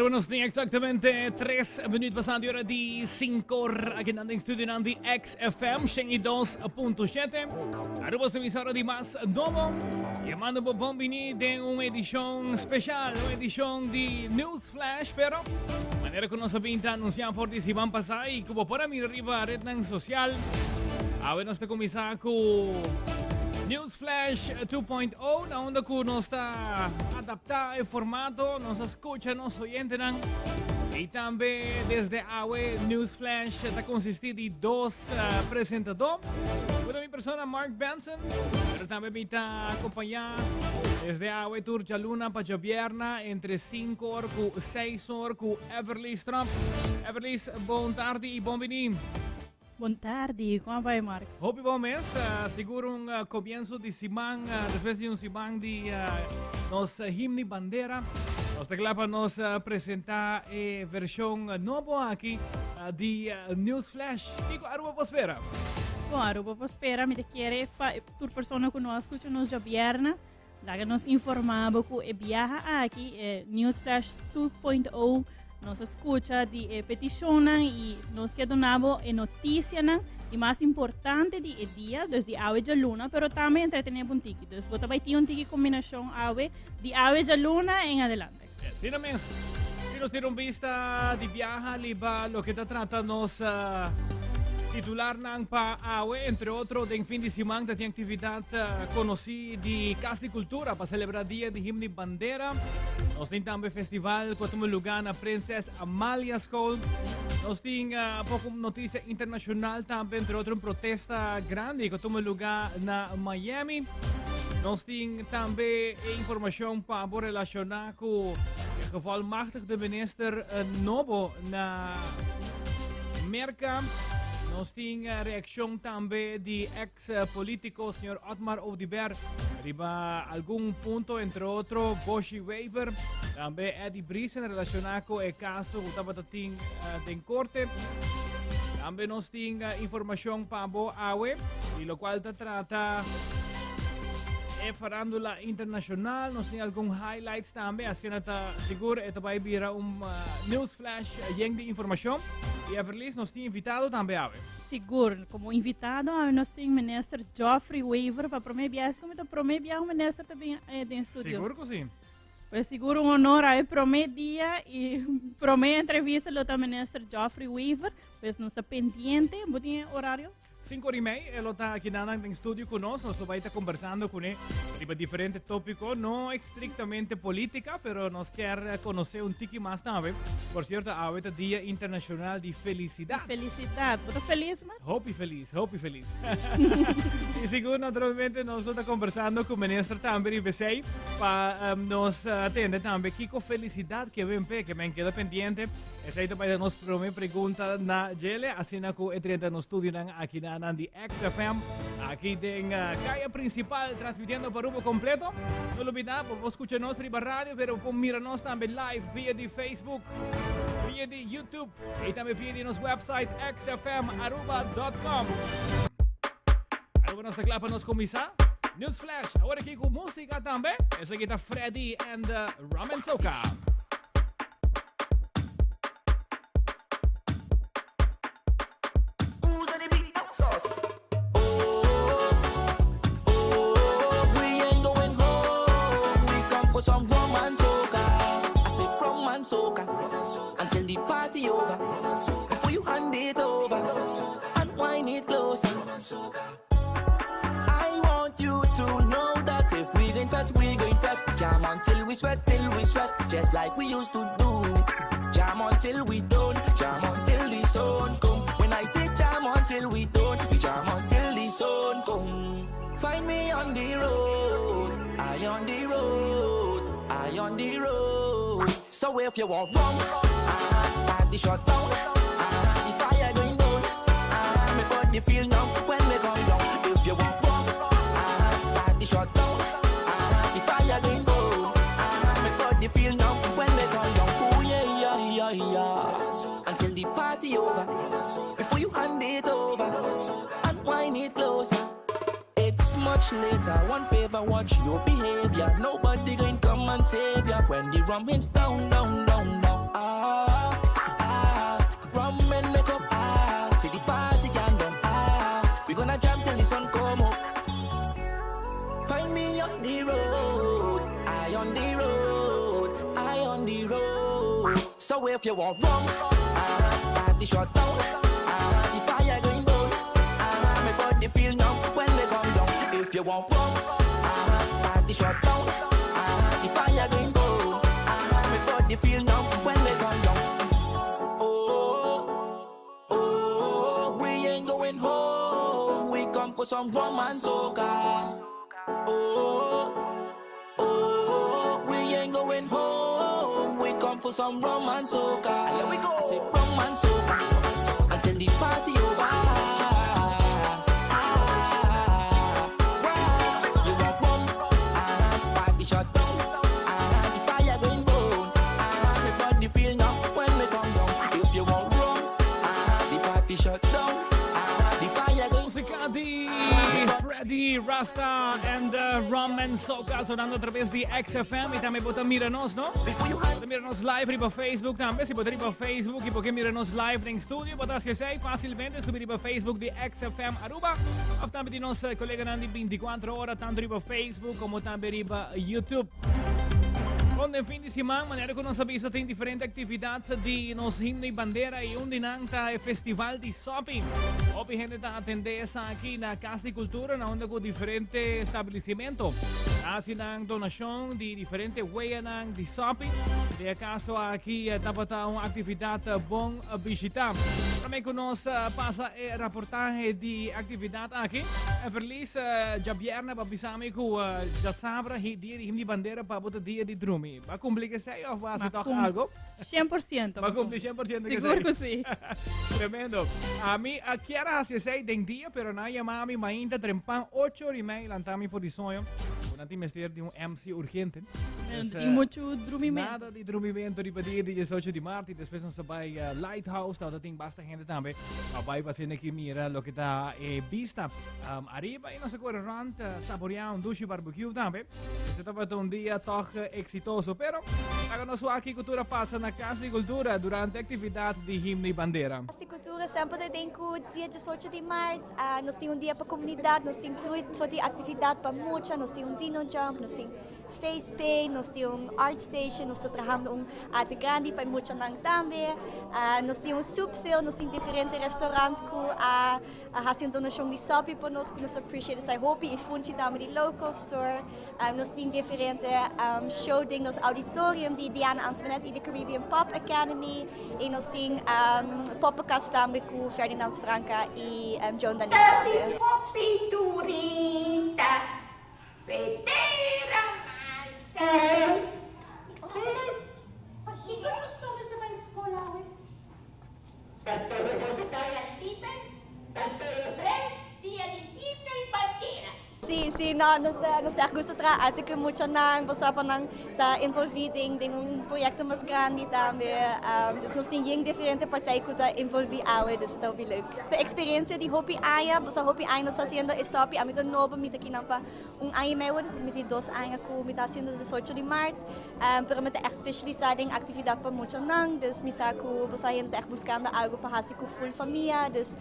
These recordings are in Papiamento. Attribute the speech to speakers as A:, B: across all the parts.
A: Aruba nos tin exactamente 3 minuut pasando hora di 5 or aki nan den studio nan di XFM 102.7. Aruba su emisora di mas nobo. Llamando bo bon bini den un edicion special, un edicion di News Flash, pero manera cu nos a binta anuncia for di siman pasa y cu bo por a mira riba rednan social. Awe nos ta cuminsa cu News Flash 2.0 na unda cu nos ta adapta e formato, nos a scucha nos oyentenan. Y tambe desde awe News Flash ta consisti di dos presentador. Uno mi persona Mark Benson, pero tambe mi ta acompaña desde awe tur djaluna pa djabierna entre 5 or cu 6 or cu Everly Trump. Everly, bon tardi y bon bini.
B: Bon tardi, con a bay Mark?
A: Hopi bon mes, sigur un comienzo di siman, despues di un siman di nos himno y bandera. Nos ta cla pa nos presenta e version nobo aki di News Flash. Kico Aruba por spera?
B: Bon, Aruba por spera, mi ta kere pa tur persona cu no a scucha nos djabièrnè, Laga nos informa bo ku e biaha aki, e News Flash 2.0, nos a skucha di e petishonnan i nos ke duna bo e notisianan di mas importante di e dia, dus di awe djaluna, pero tambe entretené bo un tiki. Dus bo ta bai tin un tiki kombinashon awe di awe djaluna en adelante.
A: Asina mes. Si nos tira un bista di biaha liba loke ta trata nos titularnan pa awe, entre otro den fin di siman ta tin actividad conoci di Cas di Cultura pa celebra Dia di Himno y Bandera. Nos tin tambe festival cu a tuma lugar na Prinses Amalia School. Nos tin poco noticia internacional tambe, entre otro un protesta grandi cu a tuma lugar na Miami. Nos tin tambe e informacion pa bo relaciona cu e gevolmachtigde minister nobo na Merca. Nos tin reaccion tambe di ex politico señor Otmar Oduber riba algun punto, entre otro Boshy Wever, tambe Eddie Briesen relaciona cu e caso cu tabata tin den corte. Tambe nos tin informacion pa bo awe, di locual ta trata e farándula internacional. Nos tin algun highlights tambe, asina ta sigur e ta bai bira un news flash yen di informacion. Y Everlis, nos tin invitado tambe awe.
B: Sigur, como invitado awe nos tin minister Geoffrey Wever pa prome biaha. Como ta prome biaha un minister ta bin den studio.
A: Sigur cu si.
B: Pues sigur un honor awe prome dia y prome entrevista lo ta minister Geoffrey Wever. Pues nos ta pendiente. Bo tin e horario?
A: Sinku ora i mei e lo ta aki nan den studio ku nos. Nos lo bai ta kombersando kuné riba diferente tópiko, no estriktamente polítika, pero nos kier konosé un tiki mas tambe. Por sierto, awe ta Dia Internashonal di Felisidat.
B: Felisidat. Bo ta felis, Mark?
A: Hopi felis, hopi felis. I sigur naturalmente nos lo ta kombersando ku minister tambe riba esei pa nos tende tambe kiko felisidat ke ben p'e, ke men keda pendiente. Esei ta bai ta nos prome pregunta na djele, asina ku e drenta nos studionan aki na nan di XFM, aki den kaya principal, transmitiendo pa Aruba completo. No lubida, bo por skucha nos riba radio, pero bo por mira nos tambe live via di Facebook, via di YouTube i tambe via di nos website xfmaruba.com. Aruba nos ta kla pa nos kuminsá. News Flash, awor aki ku músika tambe. Esaki ta Freddy and the Rum and Soca.
C: I want you to know that if we going fat, we going fat. Jam until we sweat, till we sweat, just like we used to do. Jam until we don't, jam until the sun come. When I say jam until we don't, we jam until the sun come. Find me on the road, I on the road, I on the road. So if you want rum, uh-huh, party shut down, uh-huh, the fire going down, uh-huh, me body feel numb when me come down. If you want rum, uh-huh, party shut down, uh-huh, the fire going down, uh-huh, me body feel numb when me come down. Ooh yeah yeah yeah yeah, until the party over. Before you hand it over and wind it closer. It's much later. One favor, watch your behavior. Nobody going come and save ya when the rum hits down, down, down, down. the sun come up. Find me on the road, I on the road, I on the road. So if you want rum, uh-huh, party shut down, uh-huh, the fire going burn, uh-huh, my body feel numb when they come down. If you want rum, uh-huh, party shut down, uh-huh, the fire going burn, uh-huh, my body feel numb when they come down. Oh, oh, we ain't going home. We come for some rum and soca. Oh, oh, we ain't going home. We come for some rum and soca. And here we go. I say rum and soca until the party over. Ah, wow. You want rum? Ah, party shut down. Ah, the fire going burn. Ah, my body feel numb when me come down. If you want rum, ah, the party shut down. Ah, the fire going
A: Musica di Freddy Rasta and Rum and Soca sonando atraves di XFM y tambe bo ta mira nos, no?
C: Before you
A: Bo ta mira nos live riba Facebook tambe. Si bo ta riba Facebook y bo ke mira nos live den studio, bo ta haci esey facilmente. Subi riba Facebook di XFM Aruba. Of tambe di nos coleganan di 24 ora, tanto riba Facebook como tambe riba YouTube. Bon, den fin di siman, manera cu nos a bisa, tin diferente actividad di nos himno y bandera y un di nan ta e festival di Sopi. Hopi hende ta atende esaki na Cas di Cultura na unda cu diferente establecimento ta haci nan donacion di diferente weyanan di Sopi. Den e caso aki tabata un actividad bon bishita. Prome cu nos pasa e raportahe di actividad aki, Everlis djabierne pa bisa mi cu djasabra dia di himno di bandera pa bo ta dia di drumi. Ba cumpli cu esey of ba haci toch algo?
B: 100%.
A: Ba cumpli 100%
B: que Sigur cu si.
A: Tremendo. Ami a kier a haci esey den dia, pero nan a yama mi mainta trempan ocho ora y mei lanta mi for di soño. Cu nan tin mester di un MC urgente.
B: No tin mucho drumimento.
A: Nada di drumimento riba dia di 18 di maart y despues nos a bay Lighthouse, tabata tin basta hende tambe. A bay pa asina ki mira loke ta e bista ariba y nos a core rond saborea un dushi barbecue tambe. Este tabata un dia toch exitoso, pero laga nos wak kico tur a pasa na Cas di Cultura durante actividad di Himno y Bandera.
D: Cas di Cultura semper ta den cu dia 18 di maart nos tin un dia pa comunidad, nos tin tur soort di actividad pa mucha, nos tin un dino jump, nos tin face paint, nos tin un art station, nos ta trahando un arte grandi pa e muchanan tambe, nos tin un soup sale, nos tin diferente restaurant cu a A hasi un donashon di sopi pa nos ku nos ta appreciate esei hopi i funchi tambe di local store. Nos tin diferente show den nos auditorium di Diana Antoinette i di Caribbean Pop Academy i nos tin poppenkast tambe ku Ferdinand Franca i Joan Danis tambe.
E: Hopi turista Pedera masha. Pakico nos ta bai school awe?
D: Sí, sí, no, nos ta, nos ta gusta traha arte ku muchanan, bo sa pa nan ta envolví den, den un proyekto mas grandi tambe. Dus nos tin yen diferente partij ku ta envolví awe, dus e ta hopi leuk. Ta eksperensia di hopi aña, bo sa hopi aña nos ta hasiendo e sòpi, ami ta nobo, mi ta kinan pa un aña i mei awor, dus mi tin dos aña ku mi ta hasiendo diesocho di mart. Pero mi ta echt specialisa den actividad pa muchanan, dus mi sa cu boso hende ta echt buscando algo pa haci cu full famia, dus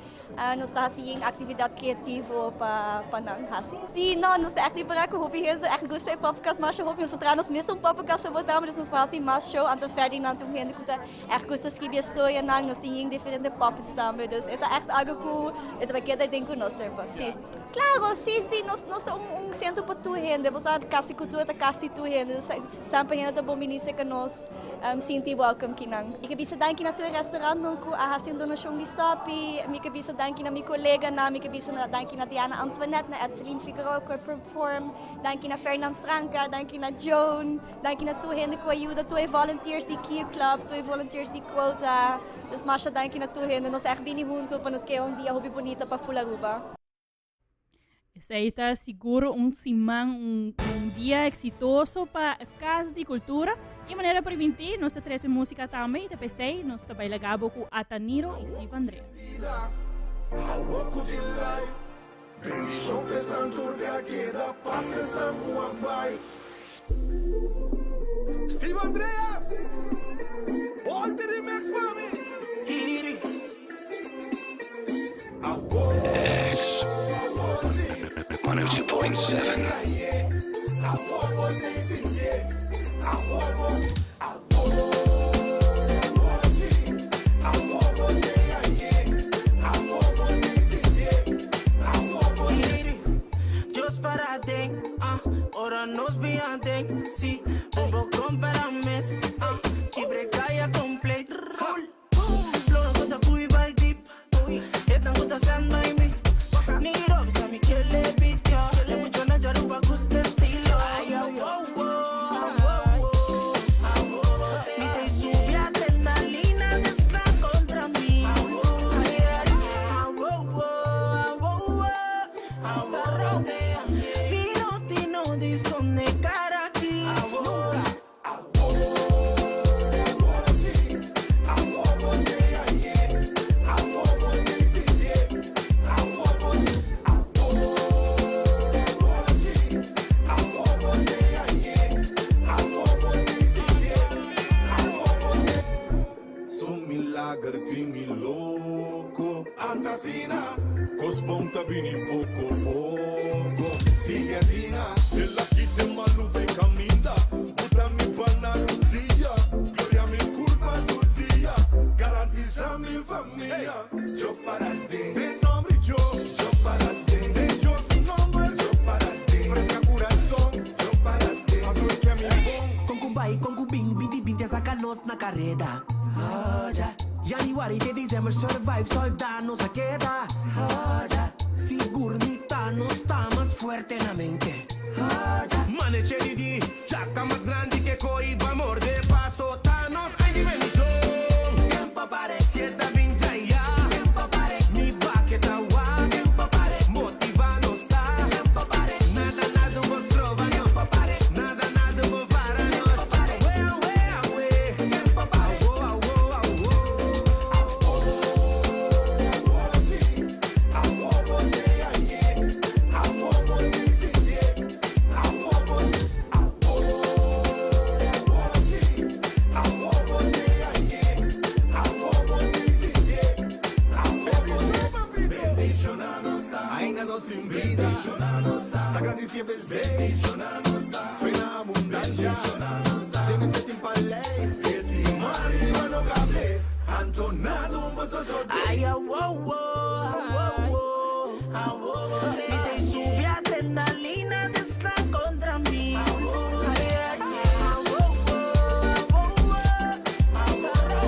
D: nos ta haci yen actividad creativo pa pa nan haci. Si, no, nos ta echt ripara cu hopi hende ta echt gusta e poppenkast masha hopi, nos ta traha nos mesun poppenkast abo tambe, dus nos por haci mas show, anto Ferdinand ta un hende cu ta echt gusta scribi e storianan, nos tin yen diferente puppets tambe, dus e ta echt algo cu e ta bay keda den cu nos semper, si. Claro, si, si, nos nos ta un un centro pa tur hende, bo sa Cas di Cultura ta cas di tur hende, semper hende ta bon bini cerca nos sinti welcome kinan. Mi ke bisa danki na tur e restaurantnan cu a haci un donacion di sopi, mi ke bisa danki na mi coleganan, mi ke bisa danki na Diana Antoinette, na Edseline Figueroa cu a perform, danki na Fernand Franca, danki na Joan, danki na tur hende cu a yuda, tur e volunteers di Kier Club, tur e volunteers di Quota, dus masha danki na tur hende, nos a echt bini hunto pa nos crea un dia hopi bunita pa full Aruba.
B: Esei ta sigur un siman, un, un dia exitoso pa Cas di Cultura. Y manera primintí, nos ta trece música tambe y ta p'esei nos ta baila gabo cu Ataniro y Steve Andreas.
F: Bendishon p'esnan tur k'a keda, pas p'esnan ku a bai. Steve Andreas, Bolter remix pa mi. converti mi loco. Anda asina, cos bon ta bini poco poco. Sigui asina, el a kita e malu fei caminda. Buta mi pan na rudia, gloria mi curpa tur dia. Garantisa mi famia, yo para den. Den nomber di Dios, yo para den. Den Dios su nomber, yo para den. Fresca curason, yo para den. Paso e ke mi bon.
C: Con cu bay, con cu bin, binti binti a saca nos na careda. Oja. Januari te december survive, solda nos a keda. Oja. Sigur mi ta, nos ta mas fuerte na mente. Oja.
G: Mane chedi di chaka mas grandi ke koi ba morde paso ta nos ay di bendicion.
C: Tempo pare.
G: Sieta bin jaya.
C: Tempo pare.
G: Mi bake ta wa.
C: Tempo pare.
G: Motiva nos ta.
C: Tempo pare.
G: Nada nada bo stroba nos.
C: Tempo pare.
G: Nada nada bo para nos.
C: Tempo pare.
G: Awe awe awe.
C: Tempo pare.
G: Awo awo awo.
F: Ainda nos tin bida, ta grandicié p'esei. Fe na abundancia, se mester tin pa lei. E tin mariba no cable, anto nada un bo sosodé.
C: Ay, ah, wow, wow, ah, wow, wow, ah, wow, wow. Mi ta subi adrenalina di sta contra mi. Ay, ay, ah, wow, wow, ah, wow, wow.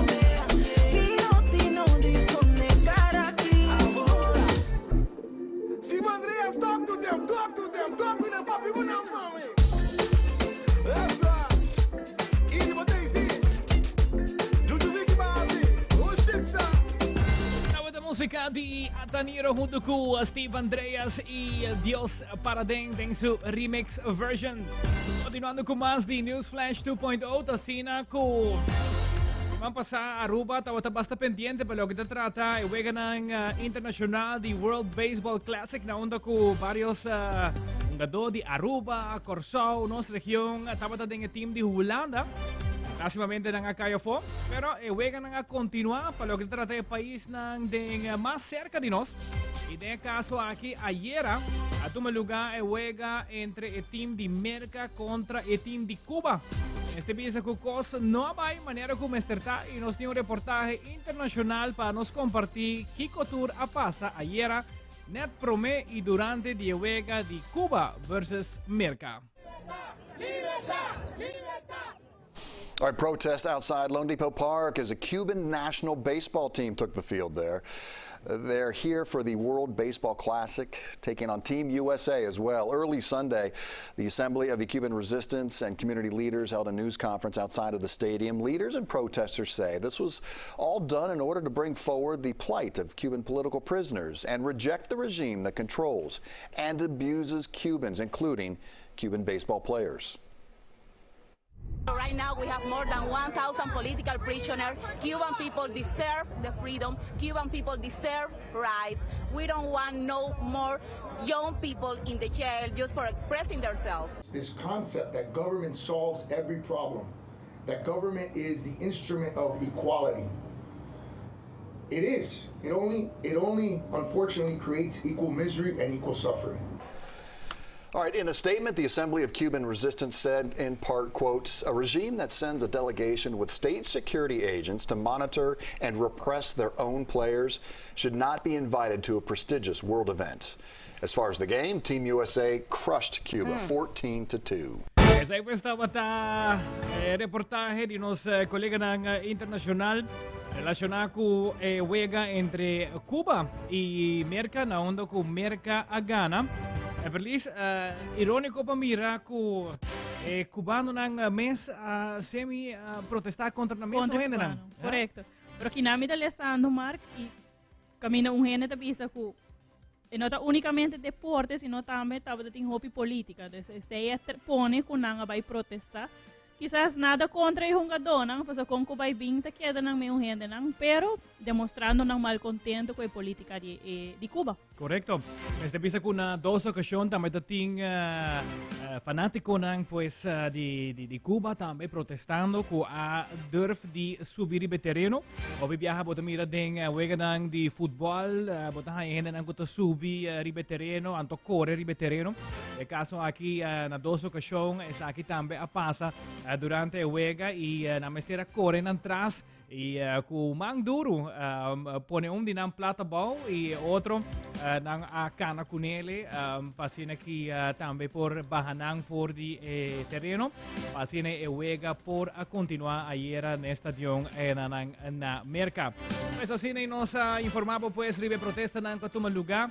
C: Piloti no desconectar aquí.
F: Steve Andreas, talk to them, talk to them, talk to them, papi, una mami. That's right. Easy but easy. Juju Vicky Basi. Oh shit, sir.
A: Tabata musica di Ataniro hunto cu Steve Andreas y Dios Paraden den su remix version. Continuando cu mas di News Flash 2.0, t'asina cu siman pasa Aruba tabata basta pendiente pa loke ta trata e weganan internacional di World Baseball Classic na unda cu varios hungador di Aruba, Corsou, nos region tabata den e team di Hulanda. Lastimamente nan a cay afo, pero e weganan a continua pa loke ta trata e paisnan den mas cerca di nos. Y den e caso aki ayera a tuma lugar e wega entre e team di Merca contra e team di Cuba. Mester bisa cu cos no a bay manera cu mester ta y nos tin un reportahe internacional pa nos comparti kico tur a pasa ayera net prome y durante di e wega di Cuba versus Merca.
H: All right, protest outside loanDepot Park as a Cuban national baseball team took the field there. They're here for the World Baseball Classic, taking on Team USA as well. Early Sunday, the Assembly of the Cuban Resistance and community leaders held a news conference outside of the stadium. Leaders and protesters say this was all done in order to bring forward the plight of Cuban political prisoners and reject the regime that controls and abuses Cubans, including Cuban baseball players.
I: Right now we have more than 1,000 political prisoners. Cuban people deserve the freedom. Cuban people deserve rights. We don't want no more young people in the jail just for expressing themselves.
F: This concept that government solves every problem, that government is the instrument of equality. It is. It only unfortunately creates equal misery and equal suffering.
H: All right, in a statement, the Assembly of Cuban Resistance said, in part, quote, "A regime that sends a delegation with state security agents to monitor and repress their own players should not be invited to a prestigious world event." As far as the game, Team USA crushed Cuba 14-2.
A: Esaki pues tabata reportahe di nos coleganan internacional relaciona cu e wega entre Cuba y Merca, na unda cu Merca a gana. Everlis, ironico pa mira cu cubanonan mes a semi protesta contra nan mes
B: Contra
A: hendenan.
B: Cubano, correcto. Pero aki mi ta lesando, Mark, y caminda un hende ta bisa cu e no ta unicamente deporte, sino tambe tabata tin hopi politica. Dus esey a pone cu nan a bay protesta. Kisas nada kontra e hungadónan, pasobra kon ku bai bin ta keda nan meun hendenan, pero demostrando nan malkontento ku e polítika di e di Cuba.
A: Korekto. Mester bisa ku na dos okashon tambe ta tin fanátikonan pues di di Cuba tambe protestando ku a durf di subi riba e tereno. Hopi biaha bo ta mira den weganan di futbòl bo ta haña hendenan ku ta subi riba e tereno anto kore riba e tereno. E kaso aki na dos okashon esaki tambe a pasa durante e wega i nan mester a kore nan tras i ku man duru pone un di nan plat abou i e otro nan a kana kunele pa asina ki tambe por baha nan for di e tereno pa asina e wega por a kontinua ayera na e stadion nan na Merka. Pues asina nos a informa bo pues riba e protestanan ku a tuma luga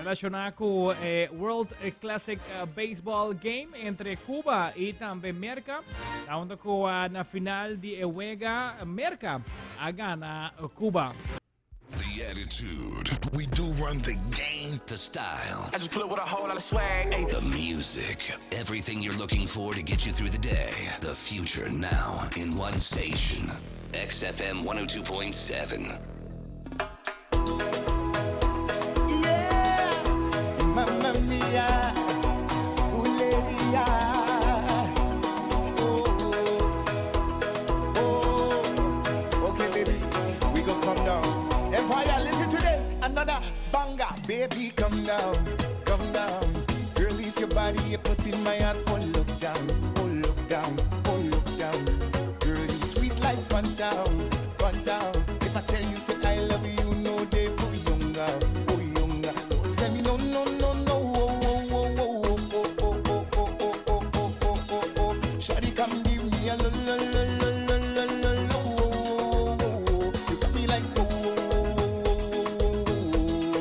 A: Relaciona cu e World Classic Baseball Game entre Cuba y tambe Merca. Ta unda cu na final di e wega Merca a gana Cuba.
J: The attitude. We do run the game, the style.
G: I just pull up with a whole lot of swag. Ay.
J: The music. Everything you're looking for to get you through the day. The future now in one station. XFM 102.7.
K: Mamma mia, buleria. Oh, oh. Okay, baby, we go come down. Empire, listen to this. Another banger, baby, come down, come down. Girl, is your body you put in my heart for lockdown, oh lockdown, oh lockdown. Girl, you sweet like Fanta, Fanta. If I tell you say I love you, no day for younger, for younger. Don't tell me no, no, no, no, oh, oh, oh, oh, oh, oh, oh, oh, oh, oh, oh, oh, oh, oh, oh. Shawty, come give me a lo, lo, lo, lo, lo, lo, lo, lo, oh, oh, oh, oh. You got me like oh, oh, oh, oh, oh, oh,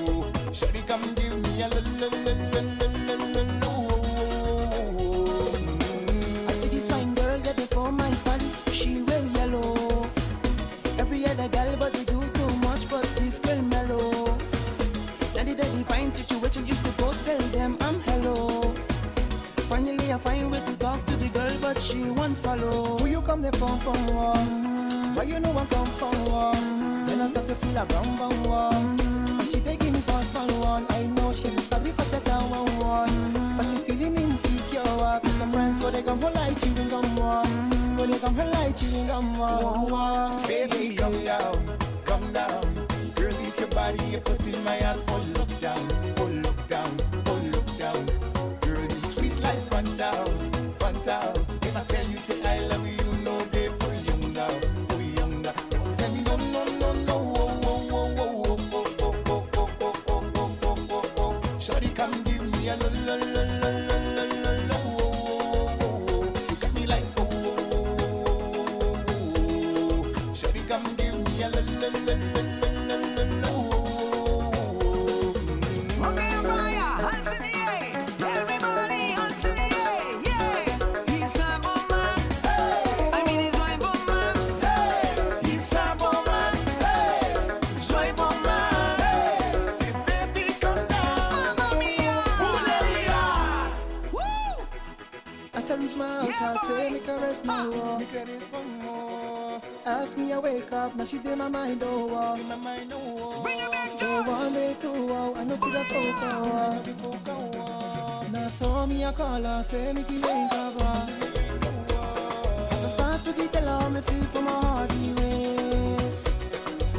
K: oh. Shawty, come give me a lo, lo, lo, lo, lo, lo, lo, lo, oh, oh, oh, oh.
L: I see this fine girl get before my party. She wear yellow. Every other girl, but they do too much. But this girl mellow. Now the daddy find situation used to go tell them I'm hello. Finally, I find way to talk to the girl, but she won't follow.
K: Who you come there from for one? Why you know I come for one? Then I start to feel a brown brown one. And she dey give me small small one. I know she's a sorry for that one one. But she feeling insecure. Cause some friends go they come for like chewing gum one. Go they come for like chewing gum one. Baby, come down, come down. Girl, it's your body you put in my heart for lockdown, for lockdown, for lockdown. Girl, you sweet like Fanta, Fanta. If I tell you say I love you, no day for younger, for younger. Don't tell me no, no, no, no, oh, oh, oh, oh, oh, oh, oh, oh, oh, oh, oh, oh, oh, oh, oh. Shawty, come give me a lo, lo, lo, lo, lo, lo, lo, lo, oh, oh, oh, oh. You got me like oh, oh, oh, oh, oh, oh, oh. Shawty, come give me a lo, lo, lo, lo, lo, lo, lo, lo, oh, oh, oh, oh.
C: Hands in the air. Everybody, hands in the air. Yeah. He's a bomber. I mean, he's my bomber.
K: He's a bomber. Soy bomber. Si baby come down.
C: Mamma mia.
K: Buleria.
L: As I reach my house, I say, make her rest my war.
K: Make her rest for more.
L: Ask me, I wake up, now she did my mind, oh, oh.
K: My mind, oh,
C: Bring it back,
L: Oh,
C: Josh.
L: one day, two, oh, I know feel a folk, oh. Now so me, I call her, say, make you link up, oh. As I start to get along, me feel for my heart erase.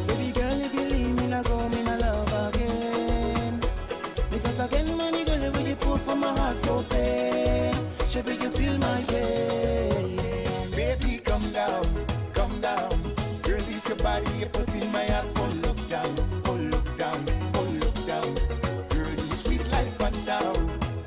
L: Baby girl, if you leave me, I go, me no love again. Because again, money girl, when you put for my heart for pain. She make you feel my pain.
K: Baby, come down, come down. Girl, it's your body you put in my heart for lockdown, for lockdown, for lockdown. Girl, you sweet like Fanta,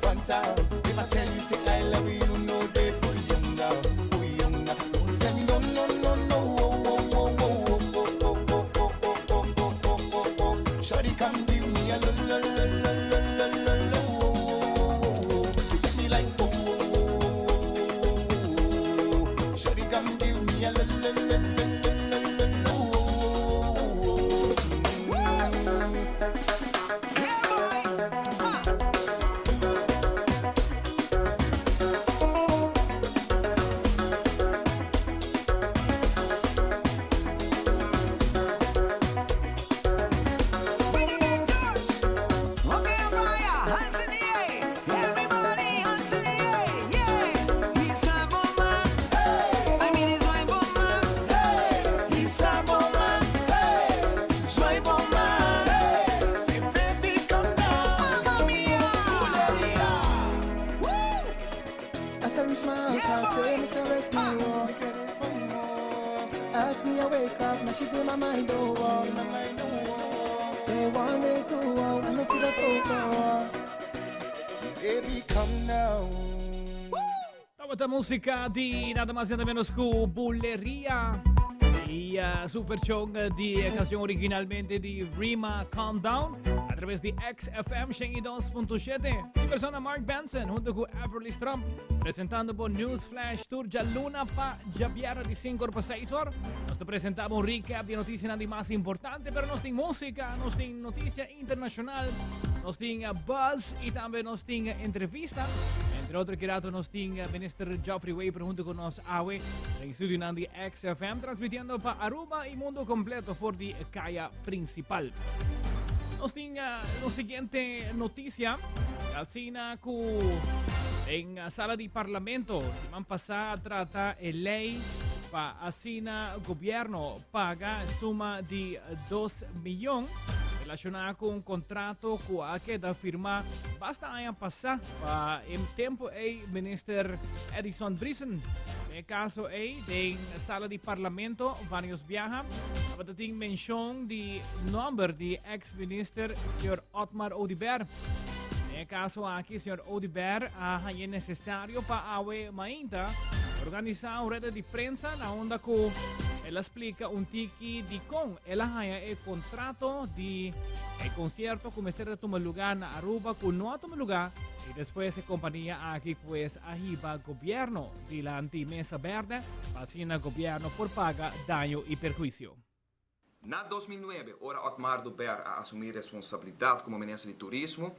K: Fanta. If I tell you say I love you, no day for younger, for younger. Don't tell me no, no, no, no, oh, oh, oh, oh, oh, oh, oh, oh, oh, oh, oh, oh, oh, oh. Shawty, come give me a lo, lo, lo, lo, lo, lo, lo, lo, oh, oh, oh, oh. You got me like oh, oh, oh, oh, oh, oh, oh. Shawty, come give me a lo, lo, lo, lo, lo, lo, lo, lo, oh, oh, oh, oh.
C: Yeah, boy. Ha.
K: As me I wake up, now she did my mind oh oh. Day one, day two, oh, I no feel a focus.
F: Baby, come now.
A: Tabata músika di nada mas nada menos ku Buleria i su vershon di e kanshon originalmente di Rima Calm Down a traves di XFM 102.7. Mi persona Mark Benson hunto ku Everly Trump presentando bo News Flash Tour djaluna pa djabièrnè di 5 or pa 6 or. Nos ta presentá bo un recap di e notisianan di mas importante, pero nos tin músika, nos tin notisia internacional, nos tin buzz y tambe nos tin entrevista. Entre otro kirato nos tin Minister Geoffrey Wever junto con nos awe den studio nan di XFM transmitiendo pa Aruba y mundo completo for di kaya principal. Nos tin nos siguiente noticia asina cu den sala di parlamento siman pasá trata e ley pa asina gobierno paga suma di 2 miyon relashoná ku un kontrato ku a keda firmá basta aña pasá pa e tempu ei minister Edison Briesen. Den e kaso ei den sala di parlamento varios biaha tabata tin menshon di nòmber di eks minister señor Otmar Oduber. Den e kaso aki señor Oduber a hañ'é nesesario pa awe mainta organisá un reda di prensa na unda ku el a splika un tiki dikon El a haña e kontrato di e konsierto ku mester a tuma lugá na Aruba ku no a tuma lugá i despues e kompania aki pues a hiba gobièrnu dilanti mesa bèrdè pa asina gobièrnu por paga daño i perhuisio.
M: Na 2009, ora Otmar Oduber a asumí responsabilidat komo minister di Turismo,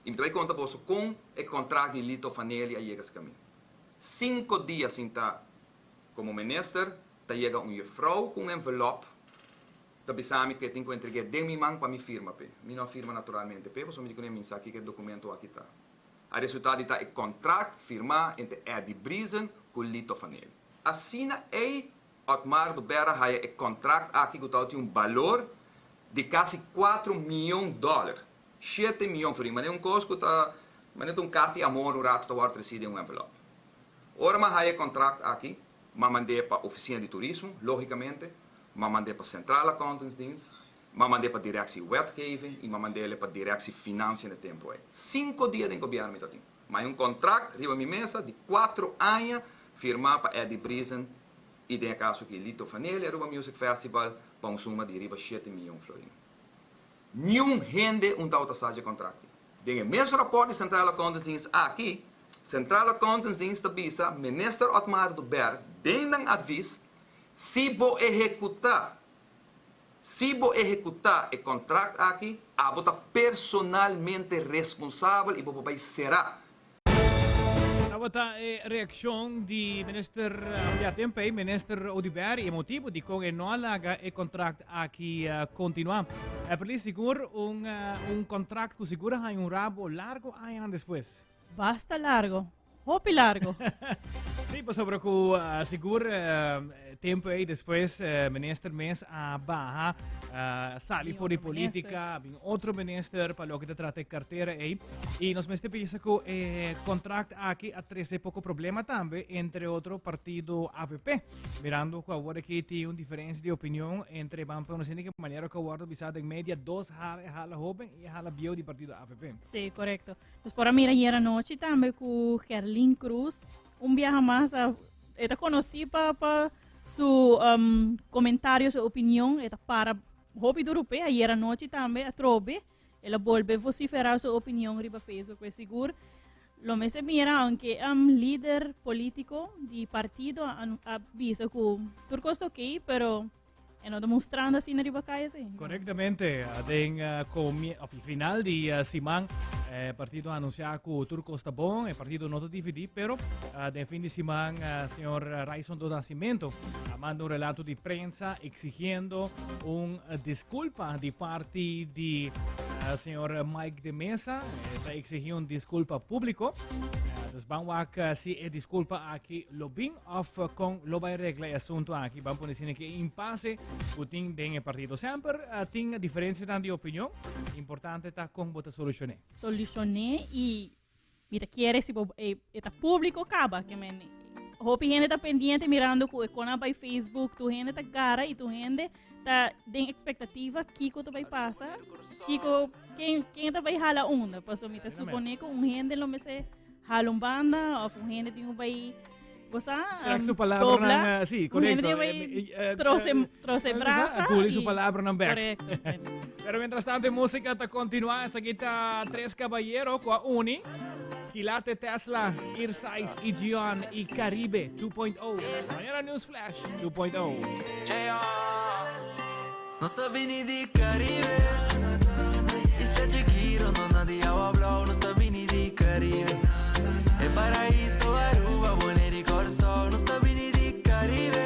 M: i mi ta bai konta boso kon e kontrakt di Lito Fanelli a yega skami. Sinko dia sinta komo minister, Ta yega un jefrouw ku un envelop ta bisa mi ku e tin ku entreg'é den mi man pa mi firma p'e. Mi no a firma naturalmente p'e pasobra mi di kuné mi sa kiko e dokumento aki ta. A resultá di ta e kontrakt firmá entre Eddie Briesen ku Lito Fanelli. Asina ei Otmar Dubera haya e kontrakt aki ku tabatin un balor di kasi kuatro mion dòler, shete mion florin, manera un kos ku ta manera ta un karta di amor un ratu ta wòrdu tresí den un envelop. Ora mi a haya e kontrakt aki, M'a mand'é pa Oficina di Turismo, lógicamente, m'a mand'é pa Centrale Accountantsdienst, m'a mand'é pa Directie Wetgeving y m'a mand'é pa Directie Financiën e tempo ei. Cinco dia den gobierno mi ta tin. M'a hay un contract riba mi mesa di cuatro aña firmá pa Eddie Briesen y den e caso aki Lito Fanelli Aruba Music Festival pa un suma di riba shete miyon florin. Niun hende un tabata sa dje contract ei. Den e mes rapport di Centrale Accountantsdienst aki, Centrale Accountantsdienst ta bisa Minister Otmar Oduber den nan advies, si bo ehecuta, si bo ehecuta e contract aki, abo ta personalmente responsabel y bo por bay cera.
A: Tabata e reaccion di Minister ya tempo ey, Minister Oduber y e motibo dicon e no a laga e contract aki continua. Everly, sigur un un contract cu sigur a haña un rabo largo añanan despues.
B: Basta largo. Hopi largo.
A: Sí, pasobra cu sigur tempo ey despues minister mes a baha, sali for di politica, bin otro minister pa loke ta trata e cartera ey. Y nos mester bisa cu e contract aki a trece poco problema tambe, entre otro partido avp. Mirando cu awor aki tin un diferencia di opinion entre ban pa no ke manera cu a wordo bisa den media dos hala, e hala hoben y e hala bieu di partido avp.
B: Sí, correcto. Nos por a mira ayer anochi tambe cu Gerlin Cruz un biaha mas a, e ta conoci pa, pa su um, comentario, su opinion, e ta para hopi duro pe, ayer anochi tambe atrobe, el a bolbe vociferar su opinion riba Facebook, pues sigur lo mester mira, aunque um, lider politico di partido a, a bisa cu tur cos ta ok, pero E no ta mostrando asina riba kaya sí.
A: Correctamente. Den uh, of final di uh, siman, eh, partido a anuncia cu tur cos ta bon, e partido no ta dividi, pero uh, den fin di siman, uh, señor Raison do Nascimento a manda un relato di prensa exigiendo un uh, disculpa di parti di uh, señor Mike de Mesa. Eh, ta exigi un disculpa publico. Uh, dus ban wak uh, si e disculpa aki lo bin Of con lo bay regla e asunto aki? Ban pone sine ke impasse ku tin den e partido. Semper uh, tin diferencianan di opinion. Importante ta con bo ta solucioné.
B: Solucioné y mi ta quiere si bo e, e ta público caba que men. Hopi hende ta pendiente mirando ku e kona bai Facebook, tu hende ta gara i tu hende ta den expectativa kiko ta bai pasa, kiko ken ken ta bai hala unda. Paso mi ta supone ku un hende lo mester hala un banda of un hende tin ku bai gosa
A: Trek su palabra
B: dobla.
A: nan, sí,
B: Un hende
A: correcto.
B: tin bai trose trose brasa.
A: Guli su palabra nan back.
B: Correcto.
A: Pero mientras tanto, música ta continua. Esaki ta Tres Caballero cu a uni. Quilate Tesla, Irsais y Gion y Caribe 2.0. Mañana News Flash 2.0.
C: Nos ta bini di Caribe Isla Chiquiro, no nadie ha hablado Nos ta bini di Caribe E paraíso Aruba, Bonaire y Curaçao Nos ta bini di Caribe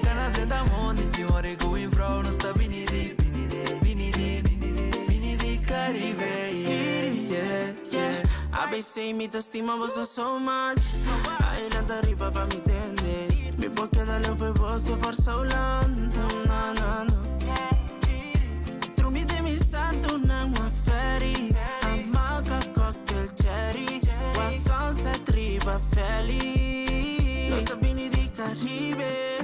C: Cana drenta mondi, si more ku infrou Nos ta bini di, bini di, bini di Caribe Yeah, yeah
N: ABC mi ta stima boso so much Adelanta riba pa mi tende Mi por keda leu for boso for so long Na na na Drumi den mi santu nan wa ferry Hamaca cocktail cherry Wa sunset riba ferry Nos a bini di Caribe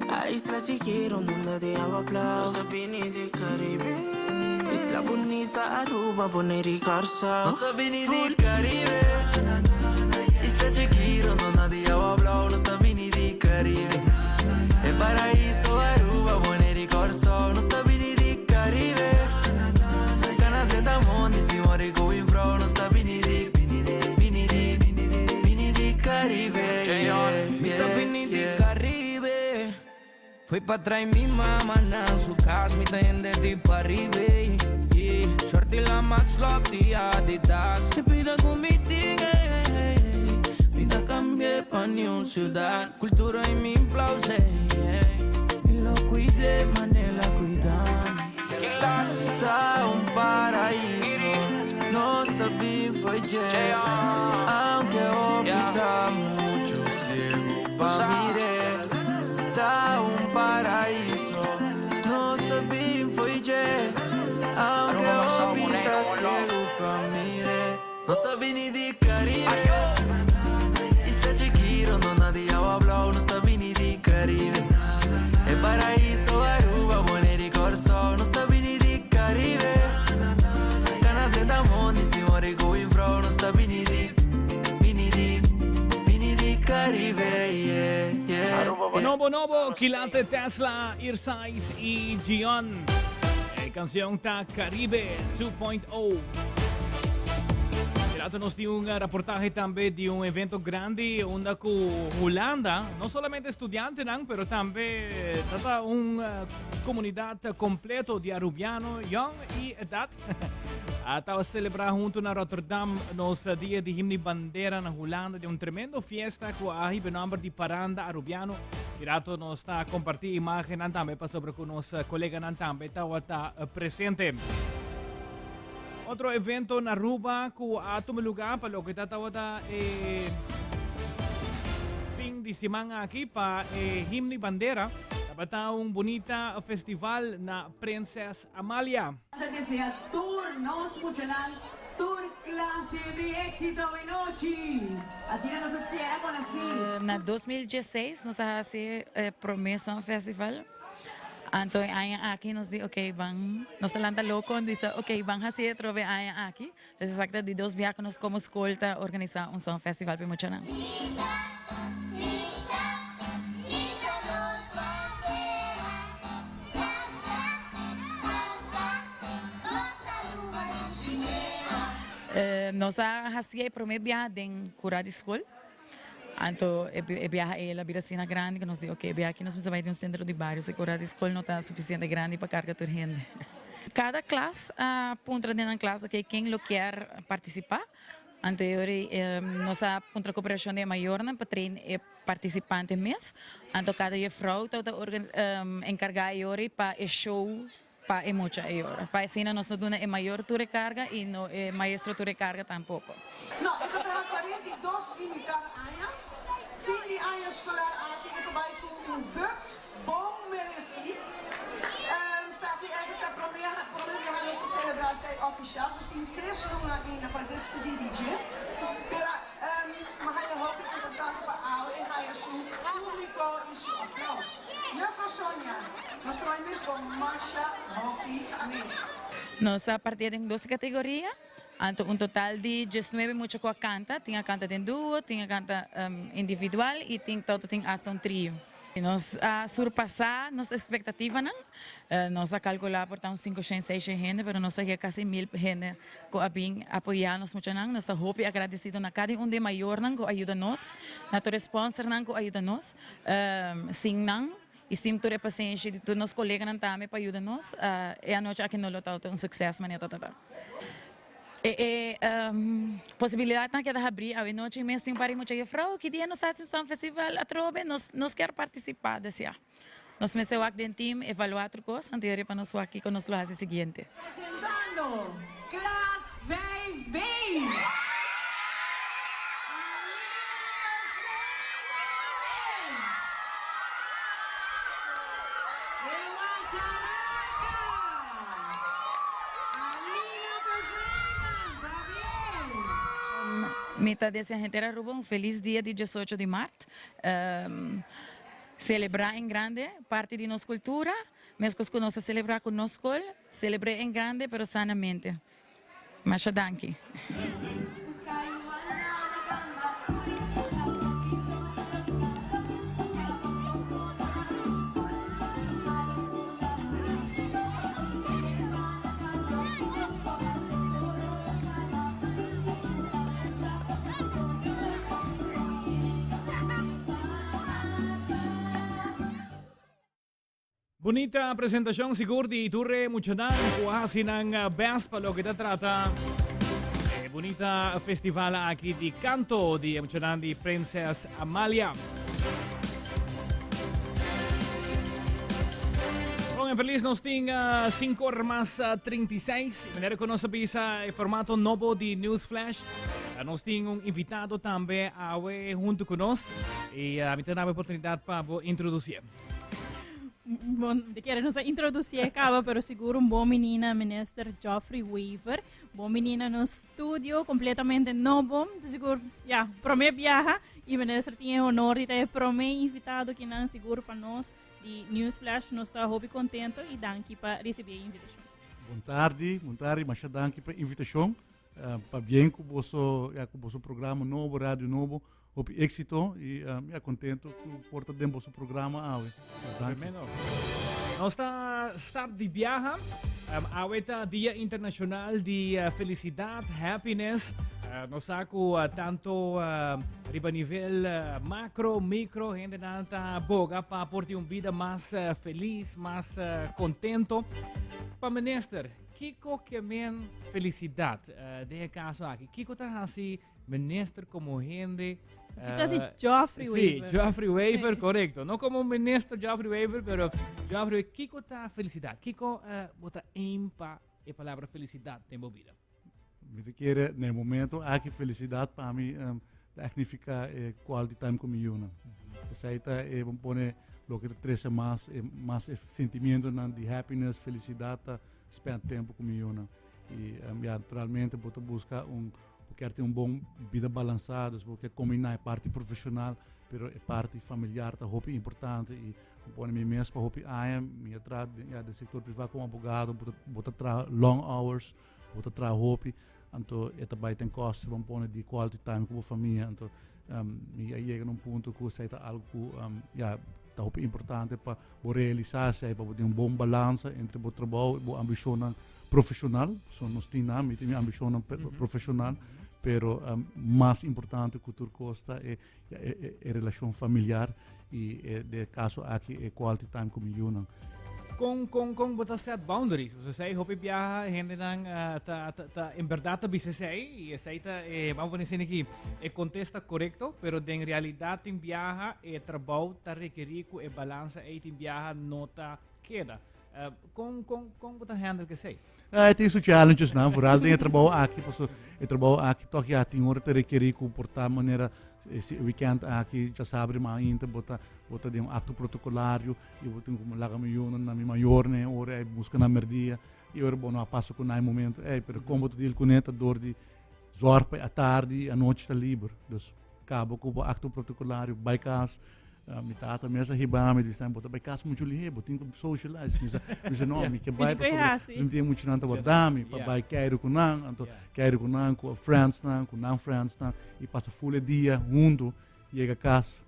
N: A isla chikiro unda di awa blauw Nos a bini di Caribe Isla bunita Aruba Bonaire y Curaçao
C: Nos ta bini di Caribe Isla chikiro unda di awa blauw Nos ta bini di Caribe E paraíso Aruba Bonaire y Curaçao Nos ta bini di Caribe Cana drenta mondi si more ku infrou Nos ta bini di bini di bini di Caribe yeah,
N: Mi ta bini di
C: yeah.
N: Caribe Fui pa trae mi mama na su cas Mi ta hende di Paribe yeah. Shorty la mas love di Adidas Te pida cu mi tigre Mi ta cambie pa ni un ciudad Cultura y mi plus yeah. Mi lo cuide manera cuida
C: Ta un paraíso Nos ta bin fo'i dje Aunke hopi ta mucho ciego pa mire Ta un paraíso Nos ta bin fo'i dje Aunke hopi ta ciego pa mire Nos ta bini di Caribe Isla Chiquiro no nadie ha hablado Nos ta bini di Caribe E paraíso Aruba Bonaire y Curaçao Nos ta bini di Caribe Cana drenta mondi si more ku infrou Nos ta bini di bini di bini di Caribe yeah yeah yeah.
A: Nobo nobo, Quilate Tesla, Irsais y Gion. E cancion ta Caribe 2.0. Rato nos tin un reportahe tambe di un evento grandi unda cu Hulanda, no solamente estudiantenan, pero tambe tata un comunidad completo di Arubiano, young y edad. A taba celebra hunto na Rotterdam nos dia di himno y bandera na Hulanda di un tremendo fiesta cu a hiba nomber di Paranda Arubiano. Y rato nos ta comparti imagennan tambe pasobra cu nos coleganan tambe tawata presente. Otro evento na Aruba cu a tuma lugar pa loke ta tabata e fin di siman aki pa e Himno y Bandera tabata un bunita festival na Prinses Amalia.
O: Ta desea tur nos muchanan tur clase di exito awenochi. Asina nos a cera con así.
P: Na 2016 nos a haci e prome Song Festival. Anto e aña aki nos di ok ban nos a lanta loco en bisa ok ban haci atrobe e aña aki. Entonces esaki ta di dos bia cu nos como school ta organisa un song festival pa e muchanan. Nos a haci e prome bia den cura di school. Anto e e biaha ei el a bira asina grandi ku nos di oke e biaha aki nos mester bai den un sentro di bario si kura di skol no ta sufisiente grandi pa karga tur hende. Kada klas a puntra den nan klas oke ken lo kier partisipá anto e ora ei nos a puntra koperashon di e mayornan pa train e partisipante mes anto kada jefrou tabata enkargá e ora ei pa e show Pa e mucha e yora. Pa asina nos no duna e mayor tur e carga y no e maestro tur e carga tampoco.
Q: No, e ta traha 42 y mitar aña. Fin di aña escolar aki e ta bay cu un vut bon mereci. Esaki eigenlijk ta prome prome biaha nos ta celebra esey oficial. Nos tin tres luna ainda pa despedi di dje. Pero mi haya hopi importante pa. Aplaus. Juffrouw Sonia, nos ta bai mis bo masha hopi mes.
P: Nos a partia den dos categoria, anto un total di diesnuebe mucha cu a canta, tin a canta den duo, tin a canta individual y tin toto tin hasta un trio. Nos a surpasa nos expectativanan, nos a calcula por ta un cincoshen, seishen hende, pero nos a hia casi mil hende cu a bin apoya nos muchanan. Nos ta hopi agradecido na cada un di e mayornan cu a yuda nos, na tur e sponsornan cu a yuda nos. Sin nan y sin tur e pasenshi di tur nos coleganan tambe pa yuda nos, e anochi aki no lo tabata un succes manera ta ta. E posibilidadnan keda habrí awe nochi mes tin un par di mucha jefrouw ki dia nos ta hasi un Song Festival atrobe nos nos kier partisipá deseá. Nos mester wak den team evaluá tur kos anto yori pa nos wak kiko nos lo hasi siguiente.
O: Presentando klas 5B.
P: Mi ta desea henter Aruba un felis dia di diesocho di mart. Celebra en grande parti di nos cultura, mescos cu nos ta celebra cu nos scol, celebre en grande pero sanamente. Masha danki.
A: Bunita presentacion sigur di tur e muchanan cu a haci nan best pa loke ta trata e bunita festival aki di canto di e muchanan di Prinses Amalia. Bon, en feliz nos tin 5 or mas 36. Manera cu nos a bisa e formato nobo di News Flash. Nos tin un invitado tambe awe hunto cu nos. Y mi ta daba oportunidad pa bo introducié.
B: Bon, de kere nos a introducié caba, pero sigur un bon menina, minister Geoffrey Wever. Bon menina no studio completamente nobo. De sigur, ja, prome viaja. Y minister tin e honor di ta e prome invitado ki nan sigur pa nos di News Flash. Nos ta hopi contento y danki pa ricibi e invitacion.
R: Bon tardi, bon tardi. Masha danki pa invitacion. Pabien cu boso, ja, cu boso programa nobo, radio nobo. Hopi éxito y ja, contento cu por ta den boso programa awe. Dus danki.
A: Tremendo. Nos ta start di biaha. Awe ta Dia Internacional di Felicidad, Happiness. Nos sa cu tanto riba nivel macro, micro, hendenan ta boga pa por tin un bida mas feliz, mas contento. Pa minister, kiko ke men felicidad den e caso aki? Kiko ta hasi Minister como hende.
B: Kiko ta hasi Geoffrey
A: Sí,
B: Wever?
A: Geoffrey Wever, correcto. No como minister Geoffrey Wever, pero Geoffrey, kiko ta felicidad? Kiko bo ta aim pa e palabra felicidad den bo bida?
R: Mi ta kere na e momento aki felicidad pa mi ta significa e quality time cu mi yunan. Esai ta e bon pone loke ta trece mas e mas e sentimientonan di happiness, felicidad ta spend tempo cu mi yunan. Y ya naturalmente bo ta busca un bo kier tin un bon bida balansa, dus bo kier combina e parti profesional, pero e parti familiar ta hopi importante y bo pone mi mes pa hopi aña mi a traha den ya den sector priva como abogado, bo ta bo ta traha long hours, bo ta traha hopi, anto e ta bai ten koste bo pone di quality time ku bo famia, anto mi a yega na un punto ku esei ta algo ku ya ta hopi importante pa bo realisa esei, pa bo tin un bon balansa entre bo trabou y bo ambishonnan profesional, so nos tin nan, mi tin mi ambishonnan profesional, pero mas importante ku tur kos ta e e relashon familiar y e den e kaso aki e quality time ku mi yunan.
A: Kon kon kon bo ta set boundaries? Pasobra esei hopi biaha hendenan ta ta ta en berdad ta bisa esei y esei ta e vamos pone asina aki e kontesta korekto, pero den realidat tin biaha e trabou ta rekerí ku e balansa ei tin biaha no ta keda. Kon kon kon bo ta handle ku esei?
R: E tin su challenges nan, vooral den e trabou aki, paso e trabou aki toch ya tin ora ta rekerí ku por ta manera si e weekend aki djasabra mainta bo ta bo ta den un acto protocolario y bo tin ku laga mi yunan na mi mayornan e ora ei buska nan merdia y ora bo no a pasa ku nan e momento ei, pero kon bo ta deal kuné ta dor di zorg pa e atardi y anochi ta liber, dus kaba ku bo acto protocolario bai kas. Mi tata mes a hiba mi, di bo ta bai kas muchu lihé, bo tin ku socialize. Mi sa, mi sa no, mi ke bai pasobra mi tin muchanan ta warda mi pa bai keiru ku nan, anto keiru ku nan, ku friends nan, ku nan friends nan, i pasa full e dia huntu, yega kas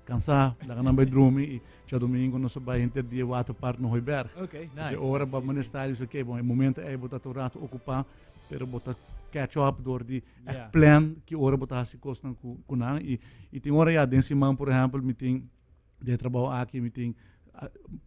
R: kansá, laga nan bai drumi i djadumingu nos a bai henter dia waterpark na Hooiberg.
A: Okay, nice.
R: Dus e ora bo manera style, okay, bon, e momento ei bo ta tur ratu okupá, pero bo ta catch up door di Echt plan ki ora bo ta hasi kosnan ku ku nan i i tin ora ya den siman por ehèmpel mi tin den e trabou aki mi tin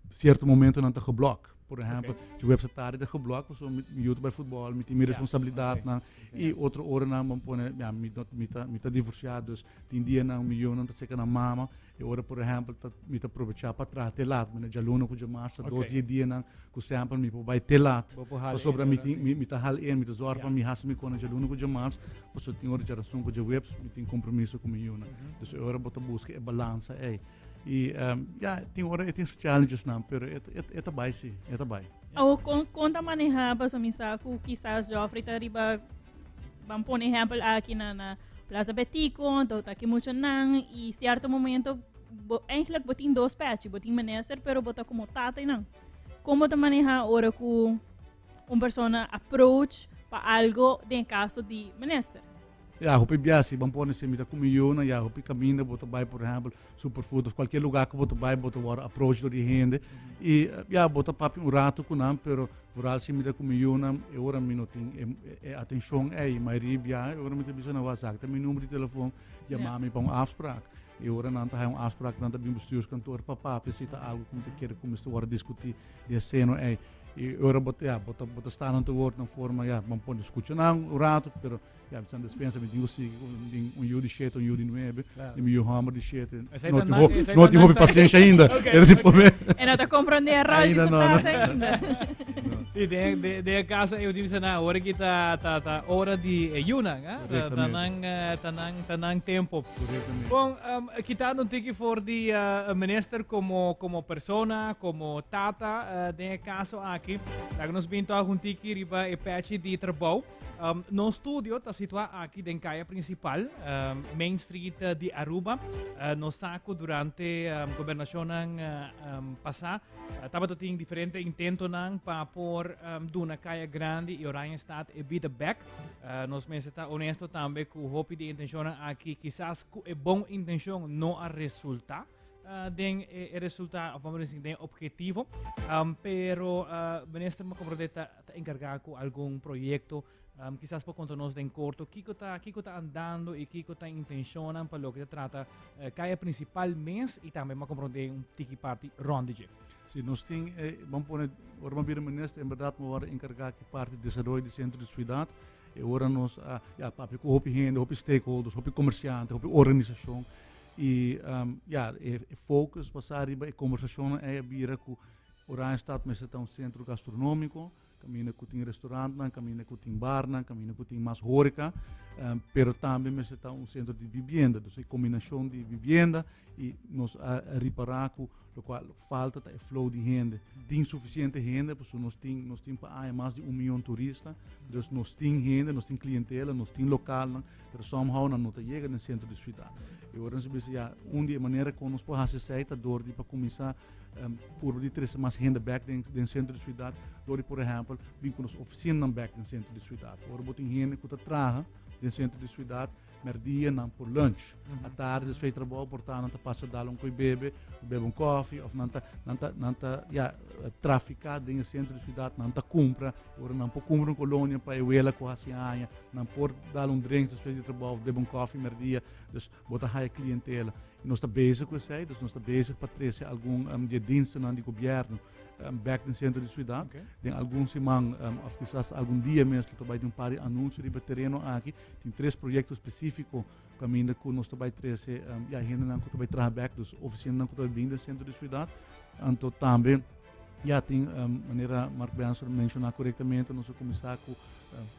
R: sierto momentonan ta geblòk. Por ehèmpel djaweps atardi ta geblòk pasobra mi mi yu ta bai futbòl mi tin mi responsabilidatnan i otro oranan bo a pone ya mi no mi ta mi ta divorsiá dus tin dianan mi yunan ta seka nan mama e ora por ehèmpel ta mi ta probechá pa traha te lat mi na djaluna ku djamars ta dos di e dianan ku semper mi por bai te lat pasobra mi tin mi ta hal in mi ta zòrg pa mi hasi mi kona djaluna ku djamars pasobra tin ora djarason ku djaweps mi tin kompromiso ku mi yunan dus e ora bo ta buska e balansa ei i ya tin ora e tin su challengesnan pero e e ta bai si e ta bai.
B: Awo kon kon ta maneha pasobra mi sa ku kisas Geoffrey ta riba ban pone ehèmpel aki na na Plaza Betico anto ta aki muchanan i sierto momento bo eigenlijk bo tin dos pechi bo tin minister pero bo ta komo tata einan. Kon bo ta maneha ora ku un persona approach pa algo den e kaso di minister?
R: Ya, hopi bia si ban pone si mi ta ku mi yunan, ya hopi kaminda bo ta bai por ehèmpel Superfood of kualkier lugá ku bo ta bai bo ta wòrdu approach dor di hende i ya bo ta papia un ratu ku nan pero vooral si mi ta ku mi yunan e ora mi no tin e atenshon ei mayoria bia e ora mi ta bisa nan wak ta mi number di telefon yama mi pa un afspraak e ora nan ta haña un afspraak nan ta bin bestuurskantoor pa papia si ta algu ku mi ta kere ku mester wòrdu diskutí den seno ei i ora bo ta ya bo ta bo ta sta nan te wòrdu nan forma ya ban pone skucha nan un ratu pero Ya, mi san despensa, mi tin ku sigui ku mi tin un yu di shete, un yu di nuebe, i mi yu hòmber di shete. No tin hopi, no tin hopi pasiensha ainda.
B: Era tipo me. E no ta komprondé e ròl di su tata ainda.
A: Sí, den, den, den e kaso ei, bo tin na ora ki ta, ta, ta ora di e yunan, eh? Ta nan, ta nan, ta nan tempo. Bon, um, kitando un tiki for di uh, minister como, como persona, como tata, uh, den e kaso aki, laga nos bin toch un tiki riba e pechi di trabou. Um, nos studio ta situá aki den kaya principal, um, Main Street eh, di Aruba. Uh, nos sa ku durante um, gobernacionnan uh, um, pasá, uh, tabata tin diferente intentonan pa por um, duna kaya grandi i Oranjestad e bida bek. Uh, nos mester ta honesto tambe ku hopi di intencionnan aki kisas ku e bon intencion no a resulta. Uh, den e, e resulta, of vamos decir, den objetivo. Um, pero uh, minister me comprende ta, ta encarga cu algun proyecto. Um, quizás por conta nos den corto, kiko ta, kiko ta andando y kiko ta intencionan pa loke ta trata uh, kaya principal mes y tambe me comprende un tiki parti rond di
R: Si nos tin, eh, vamos pone, ora mi bira minister, en verdad me word encarga ki parte di desaroyo di centro di ciudad. E ora nos, uh, ja, papia cu hopi hende, hopi stakeholders, hopi comerciante, hopi organisacion. I ya, e focus basá riba e kombersashonnan ei a bira ku Oranjestad mester ta un sentro gastronómiko, kaminda ku tin restorantnan, kaminda ku tin barnan, kaminda ku tin mas hóreka, pero tambe mester ta un sentro di bibienda. Dus e kombinashon di bibienda i nos a ripará ku lokual falta ta e flow di hende. Tin sufisiente hende, pasobra nos tin nos tin pa aña mas di un mion turista, dus nos tin hende, nos tin klientela, nos tin lokalnan. Pero somehow nan no ta yega den centro di ciudad. E ora nos bisa ya, un di e manera con nos por haci esey ta door di pa cuminsa um, purba di trece mas hende back den, den centro di ciudad, door di por ehempel bin cu nos oficinanan back den centro di ciudad. Ora bo tin hende cu ta traha den centro di ciudad, merdia nan por lunch. Mm -hmm. Atardi despues di trabou por ta nan ta pasa dal un koe bebe, bebe un koffie of nan ta nan ta nan ta ja trafica den e centro di ciudad, nan ta cumpra, ora nan por cumpra un colonia pa e wela cu haci aña, Nan por dal un drinks despues di trabou of bebe un koffie merdia. Dus bo ta haya klientela. I nos ta bezig ku esei, dus nos ta bezig pa trese algun um, di e dienstennan di gobièrnu um, bèk den sentro di siudat. Okay. Den algun siman um, of kisas algun dia mes lo ta bai tin un par di anunsio riba e tereno aki. Tin tres proyekto spesífiko kaminda ku nos ta bai trese um, ya hendenan ku ta bai traha bèk, dus ofisinanan ku ta bai bin den sentro di siudat. Anto tambe ya tin um, manera Mark Benson menshoná korektamente, nos a kuminsá ku.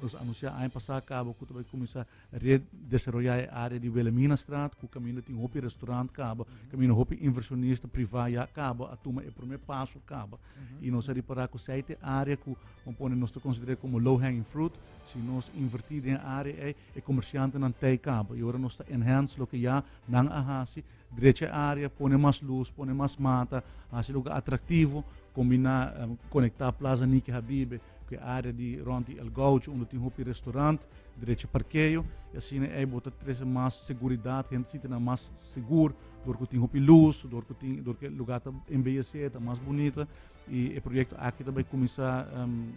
R: Nos a anuncia aña pasa caba cu ta bay cuminsa redesaroya e area di Wilhelminastraat cu caminda tin hopi restaurant caba, caminda hopi inversionista priva ya caba a tuma e prome paso caba. Y nos a ripara cu esey ta e area cu bo pone nos ta considera como low hanging fruit, si nos inverti den e area ey e comerciantenan tey caba y ora nos ta enhance loke ya nan a haci, drecha e area, pone mas luz, pone mas mata, haci lugar atractivo, combina, conecta Plaza Niki Habibe cu e area di rond di El Gaucho unda tin hopi restaurant, drecha parkeo y asina ey bo ta trece mas seguridad, hende sinti nan mas sigur door cu tin hopi luz, door cu tin, door cu e lugar ta embellece, ta mas bunita y e proyecto aki ta bay cuminsa,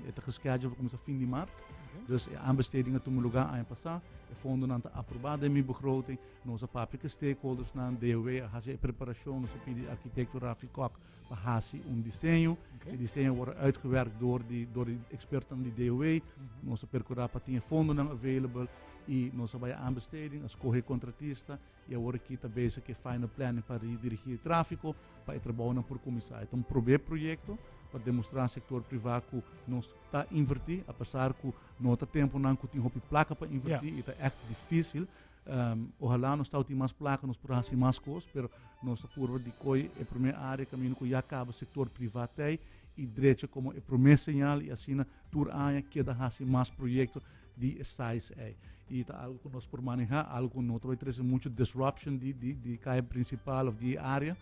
R: e ta geschedule pa cuminsa fin di maart. Dus e aanbesteding a tuma lugar aña pasa, e fondonan ta aproba den mi begroting. Nos a papia ku e stakeholdersnan, DOW a hasi e preparashon, nos a pidi arkitekto Rafi Kok pa hasi un diseño. E diseño a wòrdu uitgewerkt door di door di ekspertonan di DOW. Nos a perkurá pa tin e fondonan available i nos a bai aanbesteding, a skohe e kontratista i awor aki ta bezig ku e final planning pa redirigí e tráfiko pa e trabounan por kuminsá. E ta un probeer proyekto pa demostrá sektor privá ku nos ta invertí, apesar ku no ta tempunan ku tin hopi plaka pa invertí i ta ègt difísil. Ojalá nos tau tin mas plaka, nos por hasi mas kos, pero nos ta purba di koi e promé área kaminda ku ya kaba sektor privá tei i drecha komo e promé señal i asina tur aña keda hasi mas proyekto di e size ei. I ta algu ku nos por manehá, algu ku no ta bai trese muchu disruption di di di kaya prinsipal òf di e área,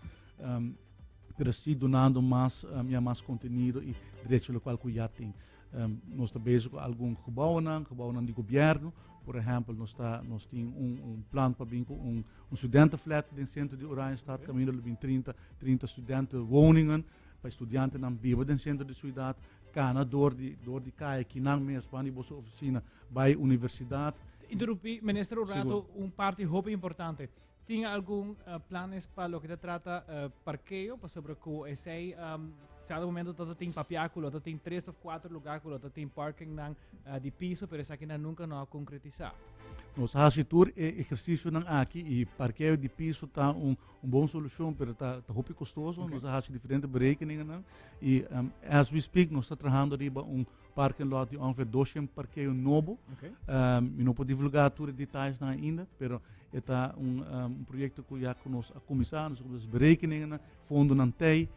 R: pero sí dunando mas ya mas kontenido i drecha lokual ku ya tin. Nos ta bezig ku algun gebouwnan, gebouwnan di gobièrnu. Por ehèmpel, nos ta nos tin un un plan pa bin ku un un studentenflat den sentro di Oranjestad, kaminda lo bin 30 30 studentenwoningen pa e studiantenan biba den sentro di siudat, kana dor di dor di kaya kinan mes ban di boso ofisina bai universidat.
A: Interrumpí, Minister, un rato, un parti hopi importante. Tin algun planes pa loke ta trata parkeo? Pasobra ku esei cierto momento ta tin papia ku lo ta tin tres of cuatro lugar ku lo ta tin parkingnan di piso, pero esakinan nunca no a concretisa.
R: Nos a hasi tur e ehercicionan aki y parkeo di piso ta un un bon solucion, pero ta ta hopi costoso. Nos a hasi diferente berekeningennan y as we speak nos ta trahando riba un parking lot di ongeveer 200 parkeo nobo. Mi no por divulga tur e detailsnan ainda, pero e ta un, um, un proyecto ku ya ku nos a kuminsá, nos a kuminsá berekeningennan, fondonan tei,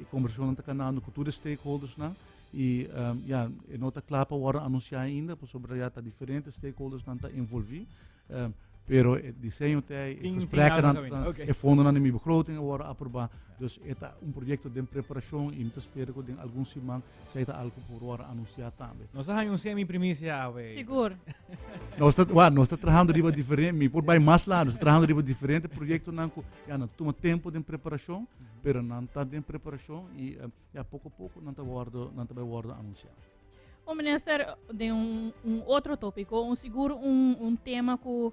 R: e konversashonnan ta kanando ku tur e stakeholdersnan. I um, ja, e no ta kla pa wòrdu anunsiá ainda, pasobra ya ta diferente stakeholdersnan ta envolví. Um, pero e diseño tei, e gesprekken, e fondonan di mi begroting a wòrdu aprobá. Dus e ta un proyecto den preparacion y mi ta spera cu den algun siman esey ta algo por wòrdu anuncia tambe.
A: Nos a haña un semi primicia awe.
B: Sigur.
R: Nos ta, wa, nos ta trahando riba diferente, mi por bai mas largo, nos ta trahando riba diferente proyectonan cu ya nan tuma tempo den preparacion, pero nan ta den preparacion y ya poco poco nan ta wòrdu, nan ta bai wòrdu anuncia.
B: O minister, den un, un otro tópiko, un sigur un, un tema ku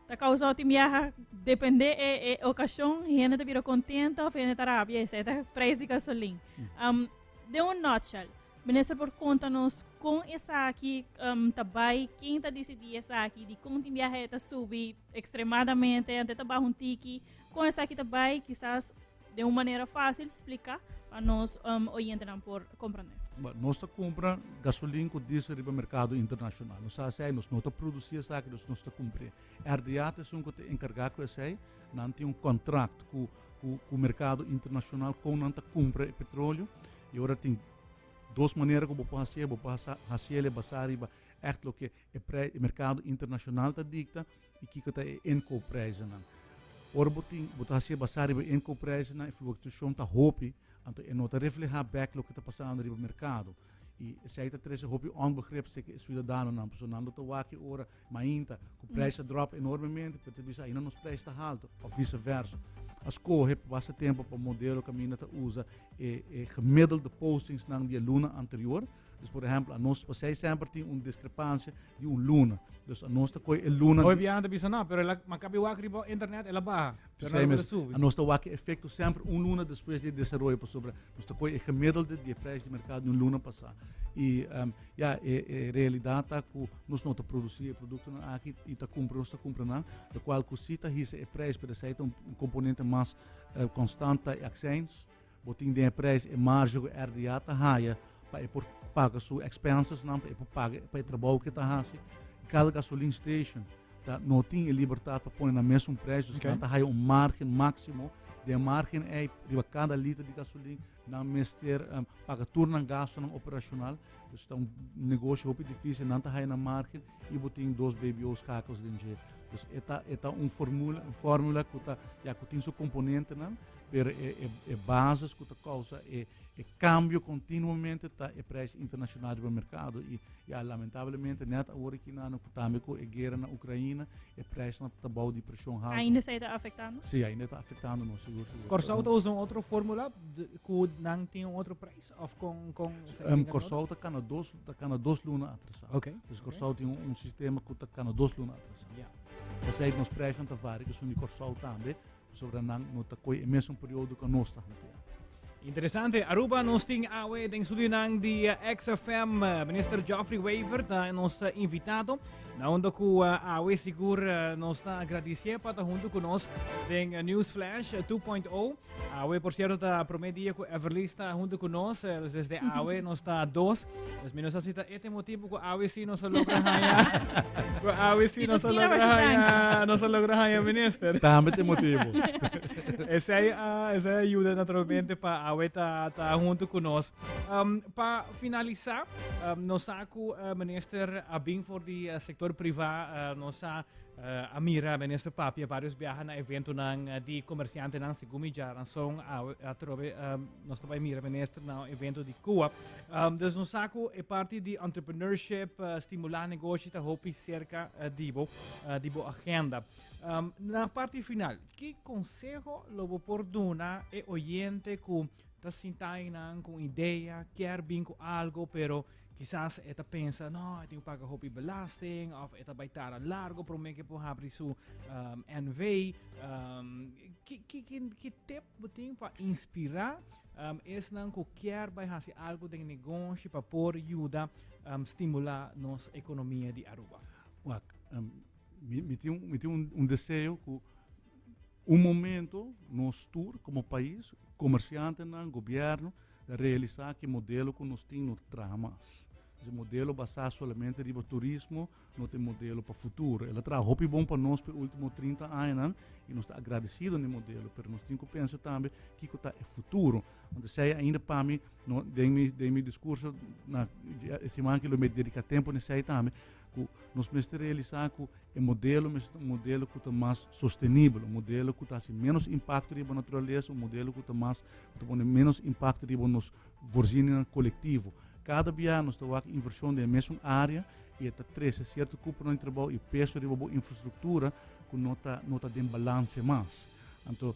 B: ta causa tin biaha depende e, e ocasión, hende ta bira contento of hende ta rabia, esei ta prijs di gasolin. Um, den un nutshell, minister por conta nos con esaki um, ta bai, ken ta decidi esaki, di con tin biaha e ta subi extremadamente, ante ta baha un tiki, con esaki ta bai, quizás Den un manera fácil spliká pa nos oyentenan por komprendé.
R: Bueno, nos ta kumpra gasolin ku diesel riba merkado internashonal. Nos sa esei, nos no ta produsí esaki, dus nos ta kumpr'é. RDA ta esun ku ta enkargá ku esei. Nan tin un kontrakt ku ku ku merkado internashonal kon nan ta kumpra e petroleo. I ora tin dos manera ku bo por hasié. Bo por hasa hasiel e basá riba ègt loke e prei e merkado internashonal ta dikta i kiko ta e inkoopprijzennan. Ora bo tin bo ta hasié basá riba e inkoopprijzennan e fluktuashon ta hopi, anto e no ta reflehá bèk loke ta pasando riba merkado. I esei ta trese hopi onbegrip serka e siudadanonan, pasobra nan lo ta wak e ora mainta ku prijs a dròp enormemente, pero ta bisa ainda nos prijs ta haltu, òf vise versa. A skohe pa basta tempu pa modelo kaminda ta usa e e gemiddelde postingsnan di e luna anterior. Dus por ehempel, anos pasei semper tin un discrepancia di un luna. Dus anos ta koe e luna.
A: Hoy biaha ta bisa no, pero ela makabi wak riba internet ela baha. Pero
R: Sei mes, anos ta wak e efecto semper un luna despues di e desaroyo pasobra nos ta koe e gemiddelde di e prijs di mercado di un luna pasa. Y um, ja, e, e realidad ta ku nos no ta produci e productonan aki y ta cumpra nos ta cumpra nan, locual ku si ta hisa e prijs, pero esei ta un, un componente mas uh, constant ta e accijns. Bo tin den e prijs e marge ku RDA ta haya pa e por paga su expenses nan, pa e por paga pa e trabou ku e ta hasi. Kada gasoline station ta no tin e libertat pa pone nan mesun prijs, dus nan ta haya un margen máksimo. Den e margen ei riba kada liter di gasolin nan mester paga tur nan gastonan operashonal. Dus ta un negoshi hopi difísil, nan ta haya nan margen i bo tin dos BBO schakels den dje. Dus e ta e ta un formula, un fórmula ku ta ya ku tin su komponentenan, pero e e e basis ku ta kousa e e kambio kontinuamente ta e prijs internashonal riba merkado i ya lamentablemente nèt awor aki nan ku tambe ku e guera na Ukraina e prijsnan ta bou di preshon haltu.
B: Ainda esei ta afektando?
R: Sí, ainda ta afektando nos, sigur sigur.
A: Kòrsou ta usa un otro fórmula ku nan tin un otro prijs? Of con con
R: Kòrsou ta kana dos ta kana dos luna atrasá.
A: Okay.
R: Dus Kòrsou tin un sistema ku ta kana dos luna atrasá.
A: Ja.
R: P'esei nos prijsnan ta varia ku esun di Kòrsou tambe, pasobra nan no ta kohe e mesun periodo ku nos ta hantea.
A: Interesante. Aruba nos tin awe den studionan di XFM. Minister Geoffrey Wever ta nos invitado. Na unda ku awe sigur nos ta agradicié pa ta hunto ku nos den News Flash 2.0. Awe, por cierto, ta promé dia ku Everlis ta hunto ku nos. Dus desde awe nos ta dos. Dus mi no sa si ta ete motibo ku awe sí nos a logra haña. Ku awe sí nos a logra haña, nos a logra haña minister.
R: Tambe te motibo.
A: Esei, uh, esei a yuda naturalmente pa awe ta, ta hunto ku nos. Um, pa finalisá, um, nos sa ku uh, minister a bin for di uh, sector privá, uh, nos sa A mira Minister papia varios biaha na eventonan di comerciantenan segun mi djaranson atrobe nos ta bay mira Minister na evento di CUA. Dus nos sa cu e parti di entrepreneurship, stimula negoshi ta hopi cerca di bo, di bo agenda. Na parti final, ki conseho lo bo por duna e oyente cu ta sinta einan cu un idea, kier bin cu algo, pero Kisas e ta pensa, no, e tin ku paga hopi belasting, of e ta bai tara largo promé ke por habri su um, NV. Um, ki, ki, ki, ki tip bo tin pa inspirá um, esnan ku kier bai hasi algo den negoshi pa por yuda um, stimulá nos ekonomia di Aruba?
R: Wak, um, mi, mi tin, mi tin un, un deseo ku un momento nos tur komo pais, komersiantenan, gobierno, Realisá ku e modelo ku nos tin no ta traha mas. E modelo basá solamente riba turismo no ta e modelo pa futuro. El a traha hopi bon pa nos pa e último trinta añanan i nos ta agradesido na e modelo, pero nos tin ku pensa tambe kiko ta e futuro. Anto esei ainda pa mi no den mi den mi diskurso na e siman aki lo mi dediká tempu na esei tambe ku nos mester realisá ku E modelo mester ta un modelo ku ta mas sostenibel, un modelo ku ta hasi ménos impakto riba naturalesa, un modelo ku ta mas ku ta pone ménos impakto riba nos voorzieningan kolektivo. Kada bia nos ta wak invershon den e mesun área i e ta trese sierto kuponan di trabou i peso riba bo infrastruktura ku no ta no ta den balanse mas. Anto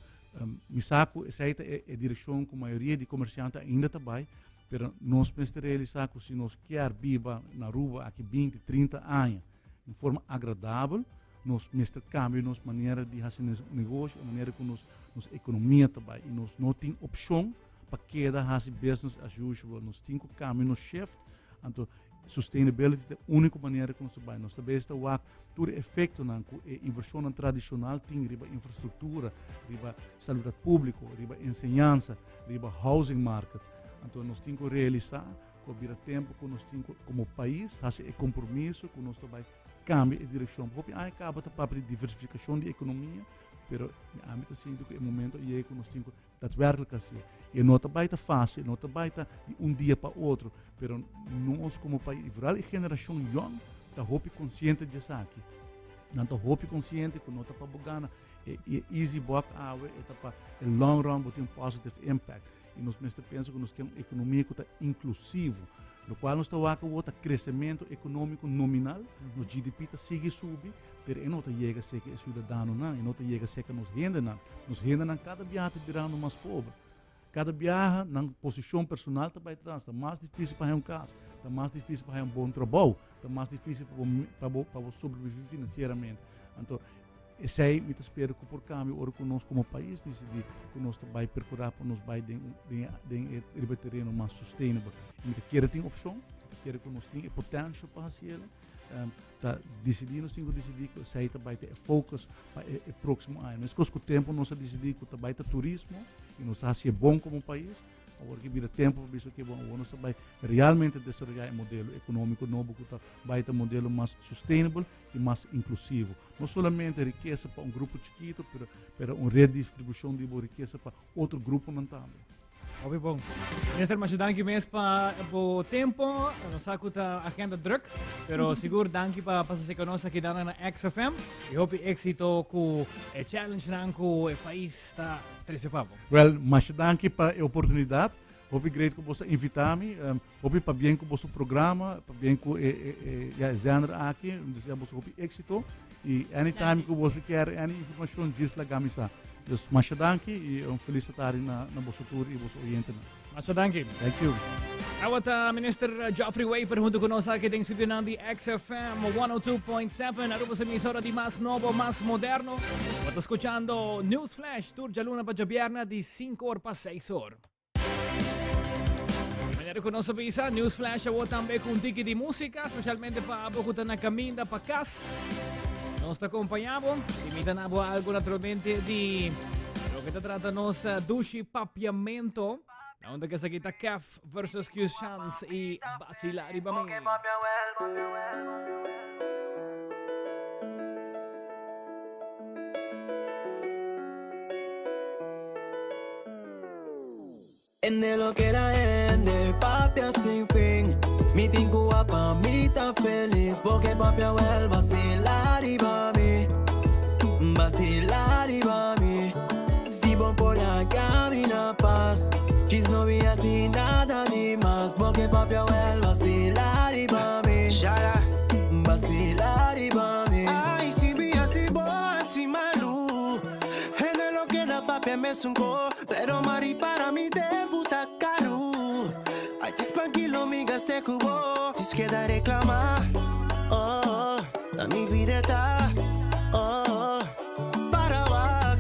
R: mi sa ku esei ta e direkshon ku mayoria di komersiante ainda ta bai, pero nos mester realisá ku si nos kier biba na Aruba aki binti, trinta aña, Un forma agradabel, nos mester cambia nos manera di haci negoshi, e manera cu nos nos economia ta bay. Y nos no tin opcion pa keda haci business as usual. Nos tin cu cambia nos shift. Anto, sustainability ta e unico manera cu nos ta bay. Nos ta bezig ta wak tur e efectonan cu e inversionnan tradicional tin riba infrastructura, riba salubridad publico, riba enseñansa, riba housing market. Anto, nos tin cu realisa Ku a bira tempu ku nos tin ku komo pais hasi e kompromiso ku nos ta bai kambia e direkshon. Hopi aña kaba ta papia di diversifikashon di ekonomia, pero ami ta sinti ku e momento a yega ku nos tin ku daadwerkelijk hasié. E no ta bai ta fásil, e no ta bai ta di un dia pa otro, pero nos komo pais, i vooral e generashon yòn, ta hopi konsiente di esaki. Nan ta hopi konsiente ku no ta pa bo gana e easy buck awe, e ta pa e long run bo tin un positive impact. I nos mester pensa ku nos ke un ekonomia ku ta inklusivo. Lokual nos ta wak awor ta kresementu ekonómiko nominal, nos GDP ta sigui subi, pero e no ta yega serka e siudadanonan, e no ta yega serka nos hendenan. Nos hendenan kada biaha ta birando mas pober. Kada biaha nan posishon personal ta bai tras, ta mas difísil pa haña un kas, ta mas difísil pa haña un bon trabou, ta mas difísil pa bo pa bo pa bo sobreviví finansieramente. Anto Esei mi ta spera ku por kambia ora ku nos komo pais disidí ku nos ta bai perkurá pa nos bai den den den e riba e tereno mas sustainable. I mi ta kere tin opshon, mi ta kere ku nos tin e potential pa hasi el. Ta disidí nos tin ku disidí ku esei ta bai ta e focus pa e e próksimo aña. Meskos ku tempu nos a disidí ku ta bai ta turismo i nos a hasié bon komo pais. Awor ki bira tempo pa bisa, okay, bon, awor nos ta bai realmente desaroyá e modelo ekonómiko nobo ku ta bai ta modelo mas sustainable i mas inklusivo. No solamente rikesa pa un grupo chikito, pero pero un redistribushon di bo rikesa pa otro gruponan tambe.
A: Hopi bon. Minister, masha danki mes pa bo tempo. Nos sa ku ta agenda druk, pero sigur danki pa pasa seka nos aki dana na XFM. I hopi éxito ku e challenge nan ku e pais ta trese pa bo.
R: Well, masha danki pa e oportunidat. Hopi great ku boso a invita mi. Um, hopi pabien ku boso programa, pabien ku e, e, e, ja, e zender aki. Mi desea boso hopi éxito. I anytime ku boso kier any informashon, djis laga mi sa. Dus masha danki i un felis tardi na, na boso tur i boso oyentenan.
A: Masha danki.
R: Thank you.
A: Awata Minister Geoffrey Wever hunto ku nos aki den studionan di XFM 102.7 Aruba su emisora di mas nobo, mas moderno. Bo ta skuchando News Flash tur djaluna pa djabierna di 5 or pa 6 or. Manera ku nos a bisa, News Flash awo tambe ku un tiki di músika, spesialmente pa abo ku ta na kaminda pa kas. Nos ta kompañá bo i mi ta na bo algo naturalmente di loke ta trata nos eh, dushi papiamento. Na unda ke esaki ta Kef versus Q Chance i Basila riba mi.
L: Ende loke la hende papia sin fin Mi tin cu pa mi ta feliz Porque papia wel vacila riba mi Vacila riba mi Si bo por laga mi na paz Djis no bi haci nada di mas Porque papia wel vacila riba mi Vacila riba mi
S: Ay, si mi haci bo haci malu Hende lo keda papia mesun ko Pero mari para mi tempu ta karu Ay djis pankilo mi gast'é ku bo Djis keda reklamá Oh oh Na mi bida ta Oh oh Para wak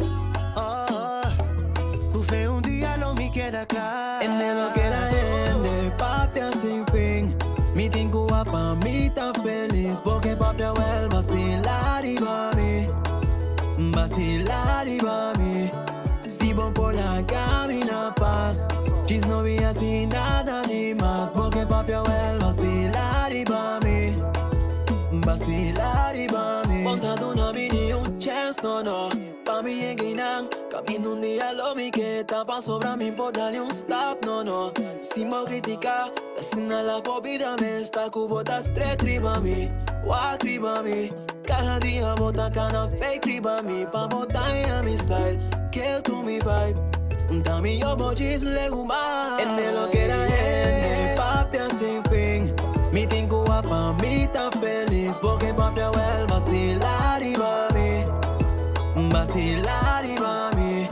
S: Oh oh Ku fe un dia lo mi keda kla
L: Hende lo keda hende papia sin fin Mi tin ku wak pa mi ta felis Porque papia wel basila riba mi Basila riba mi Si bo por laga mi na pas Djis no bi haci nada di mas Bo ke papia wel basila riba mi Basila riba mi Bo ta duna mi ni un chance no no Pa mi yega einan Caminda un dia lo mi ke ta Pasobra mi por dal un stap no no Sin bo critica Ta asina la for bida mes Ta cu bo ta straight riba mi Wak riba mi Cada dia bo ta cana fake riba mi Pa bo daña mi style Kill to mi vibe Ta mi yo bo djis legumai Hende lo keda hende papia sin fin Mi tin cu wak pa mi ta feliz Porque papia wel vacila riba mi Vacila riba mi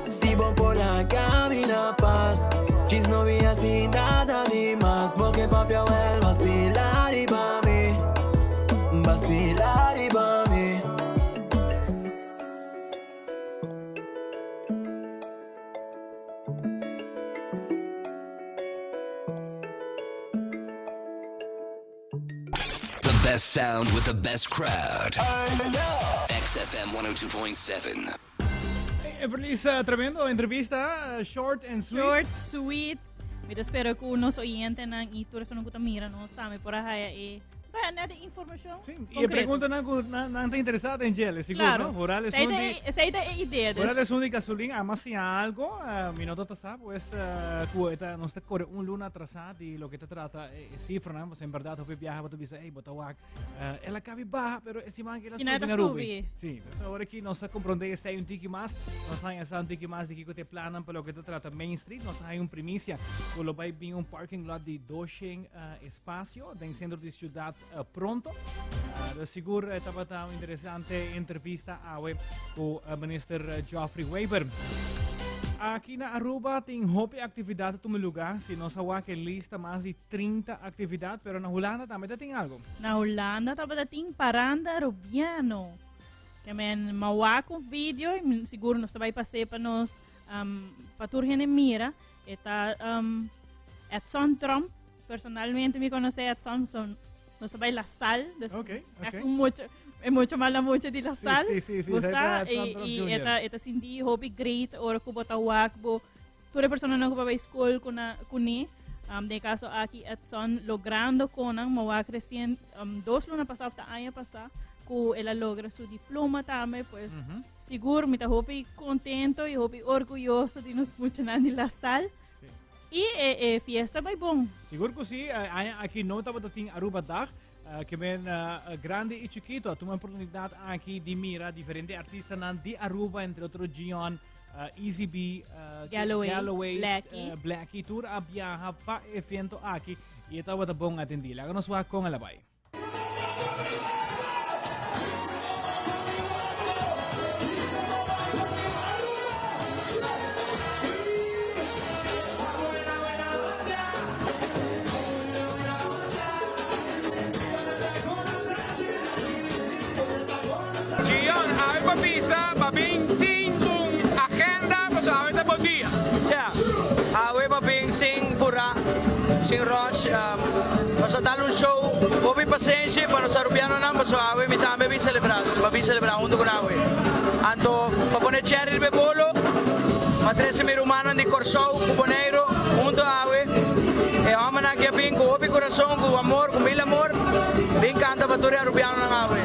L: Si bo por laga mi na paz Djis no bi haci nada di mas Porque papia wel vacila riba mi Vacila riba mi.
J: The best sound with the best crowd. XFM 102.7.
A: Everlis, eh, tremendo entrevista, eh, short and sweet.
B: Short, sweet. Mi ta spera ku nos oyentenan i tur esun ku ta mira nos tambe por a haya e, o sea, net e informashon
A: I e
B: konkreto.
A: preguntanan ku nan, nan ta interesado en djele, sigur,
B: Claro.
A: no? Vooral
B: Esei
A: esun
B: ta
A: di
B: e- esei ta e idea. Dus
A: Vooral esun di gasolin, a mas siña algo, eh, mi no ta sa, pues, eh, ku e ta, nos ta kore un luna atrasá di loke ta trata e, e sifranan, pues en berdad hopi biaha bo ta bisa, ey, bo ta wak, Eh, el a cabi baha, pero e siman que el a
B: Kina
A: subi
B: ta
A: na Rubi.
B: subi.
A: Sí, dus ahora aquí nos a comprende esei un tiki mas, nos a esa un tiki mas di kiko te planan pa loke ta trata Main Street, nos a un primicia ku lo bai bin un parking lot di doshen eh, espacio den centro di ciudad eh, pronto. Eh, dus sigur eh, tabata un interesante entrevista awe ku eh, minister eh, Geoffrey Wever. Aki na Aruba tin hopi actividad ta tuma lugar. Si nos a wak e lista mas di 30 actividad, pero na Hulanda tambe ta tin algo.
B: Na Hulanda tabata tin Paranda Rubiano. Ke men m'a wak un video y mi sigur nos ta bai pas'é pa nos um, pa tur hende mira. E ta um, Edson Tromp. Personalmente mi conoce Edson, so nos ta bai La Salle. Dus
A: Ok,
B: echt
A: ok.
B: un mucho, e mucho mas la mucho di La
A: Sí,
B: Salle.
A: sí, sí, sí,
B: Bo
A: zij
B: sa,
A: ta Edson
B: y,
A: Tromp
B: y
A: Jr.
B: e ta, e ta sinti hopi great ora ku bo ta wak bo. Tur e personanan ku bai skol ku na kuné, um, den kaso aki Edson logrando konan, ma wak resien um, dos luna pasá of ta aña pasá ku el a logra su diploma tambe, pues mm -hmm. sigur mi ta hopi contento y hopi orgulloso di nos muchanan di La Salle. Sí. Y e, e fiesta bai bon.
A: Sigur ku sí, eh, aña aki no tabata tin Aruba Dag. Uh, ke men uh, grande y chiquito a tuma oportunidad aki di mira diferente artistanan di Aruba, entre otro Gion, uh, Easy B, uh,
B: Galloway,
A: Galloway
B: Blackie.
A: Uh, Blackie tur a viaja pa evento aki y e tabata bon atendí. Laga nos wak con el a bai.
T: Gion, awe pa bisa pa bin sin un agenda pasobra awe ta bo dia.
U: Sea, awe pa bin sin pura, sin rush, pasobra dal un show hopi pasenshi pa nos Arubianonan pasobra awe mi tambe bin celebra, pa bin celebra hunto cu nan awe. Anto pa pone cherry riba e bolo, pa trece mi rumannan di Corsou cu Boneiro hunto awe. E hombernan aki a bin cu hopi curason, cu amor, cu mil amor, bin canta pa tur e Arubianonan awe.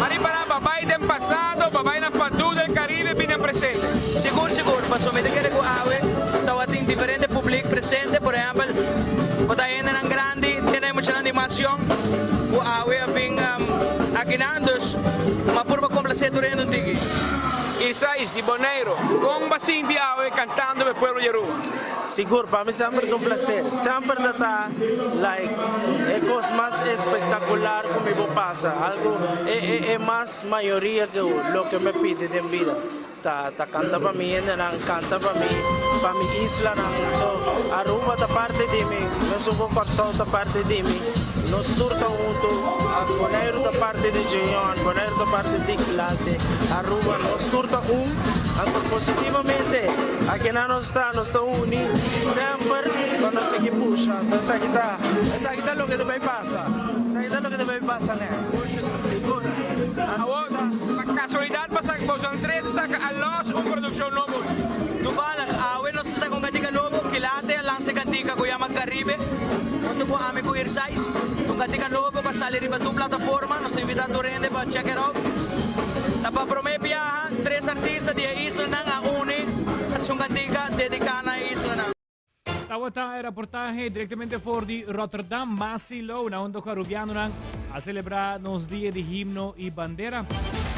T: Mari para pa bai den pasado, pa bai na Padu del Caribe bin den presente.
U: Sigur sigur, pasobra mi ta kere ku awe tabatin diferente publik presente, por ehèmpel bo ta hendenan grandi, tene e muchanan di mas yòn ku awe a bin akinan, dus mi a purba komplasé tur hende un tiki.
T: Isais di Boneiru, kon bo a sinti awe kantando pa e pueblo di Aruba?
V: Sigur, pa mi semper ta un placer. Semper ta ta like e cos mas espectacular cu mi por pasa. Algo e e e mas mayoria cu loke mi pidi den bida. Ta ta canta pa mi hendenan, canta pa mi pa mi islanan. Anto Aruba ta parti di mi, mesun cu Corsou ta parti di mi. Nos tur ta hunto. Boneiru ta parti di Jeon, Boneiru ta parti di Glante, Aruba, nos tur ta un. Anto positivamente akinan nos ta, nos ta uni semper pa nos sigui pusha. Anto esaki ta, esaki ta loke ta bay pasa, esaki ta loke ta bay pasa next, sigur.
T: Awor, pa casualidad pasa boso tres a saca a los un produccion nobo.
U: Toevallig, awe nos ta saca un cantica nobo, Kilate a lansa e cantica cu yama Caribe, hunto cu ami cu Irsais. Un cantica nobo cu a sali riba tur plataforma, nos ta invita tur hende pa check it out. Ta pa prome biaha tres artista di e islanan a uni haci un cantica dedica na e islanan.
A: Tabata e raportahe directamente for di Rotterdam, Masilo, na unda cu Arubianonan a celebra nos dia di himno y bandera.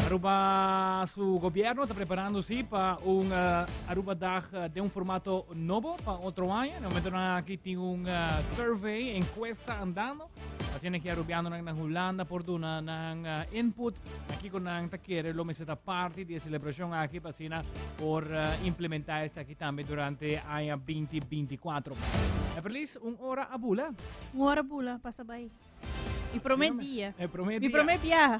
A: Aruba su gobierno ta preparando si pa un uh, Aruba Dag eh, den un formato nobo pa otro aña. Na momento nan aki tin un uh, survey, encuesta andando. Asina que Arubianonan na Hulanda por duna nan uh, input Aki ku nan ta kere lo mester ta parti di e selebrashon aki pa asina por eh, implementá esaki tambe durante aña 2024. Everlis, un ora a bula.
B: Un ora bula, pasa bai. Mi promé dia.
A: E promé
B: Mi
A: dia.
B: promé biaha.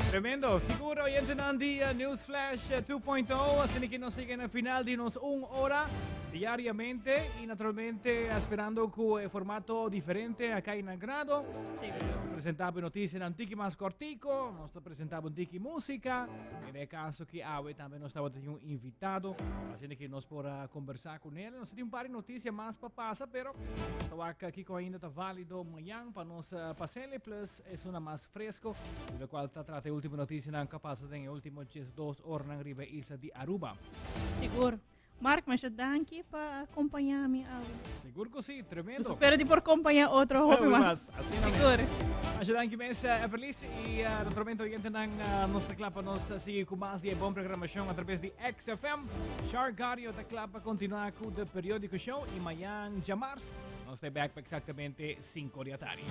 A: Tremendo. Sigur oyentenan di eh, News Flash eh, 2.0. Asina que nos sigue na final di nos un hora diariamente y naturalmente esperando cu e formato diferente acá in agrado. Nos ta presentá bo noticianan un tiki mas cortico, nos ta presentá bo un tiki música. En e caso que awe tambe nos tabata tin un invitado, asina que nos por a conversá con él. Nos tin un par di noticia mas pa pasa, pero nos ta wak kiko ainda ta válido mañan pa nos eh, pasele, plus es una mas fresco, di lo cual ta trata e último noticianan que pasa den e último 12 horanan riba e isla di Aruba.
B: Sigur. Mark, masha danki pa acompaña mi awe.
A: Sigur cu si, tremendo.
B: Nos espero di por acompaña otro hopi mas. Sigur.
A: Masha danki mes, eh, Everlis. Y uh, naturalmente oyentenan uh, nos ta kla pa nos sigui cu mas di e bon programacion a través di XFM. Shark Gario ta kla pa continua cu de periódico show y mañan djamars nos ta back pa exactamente 5 di atardi.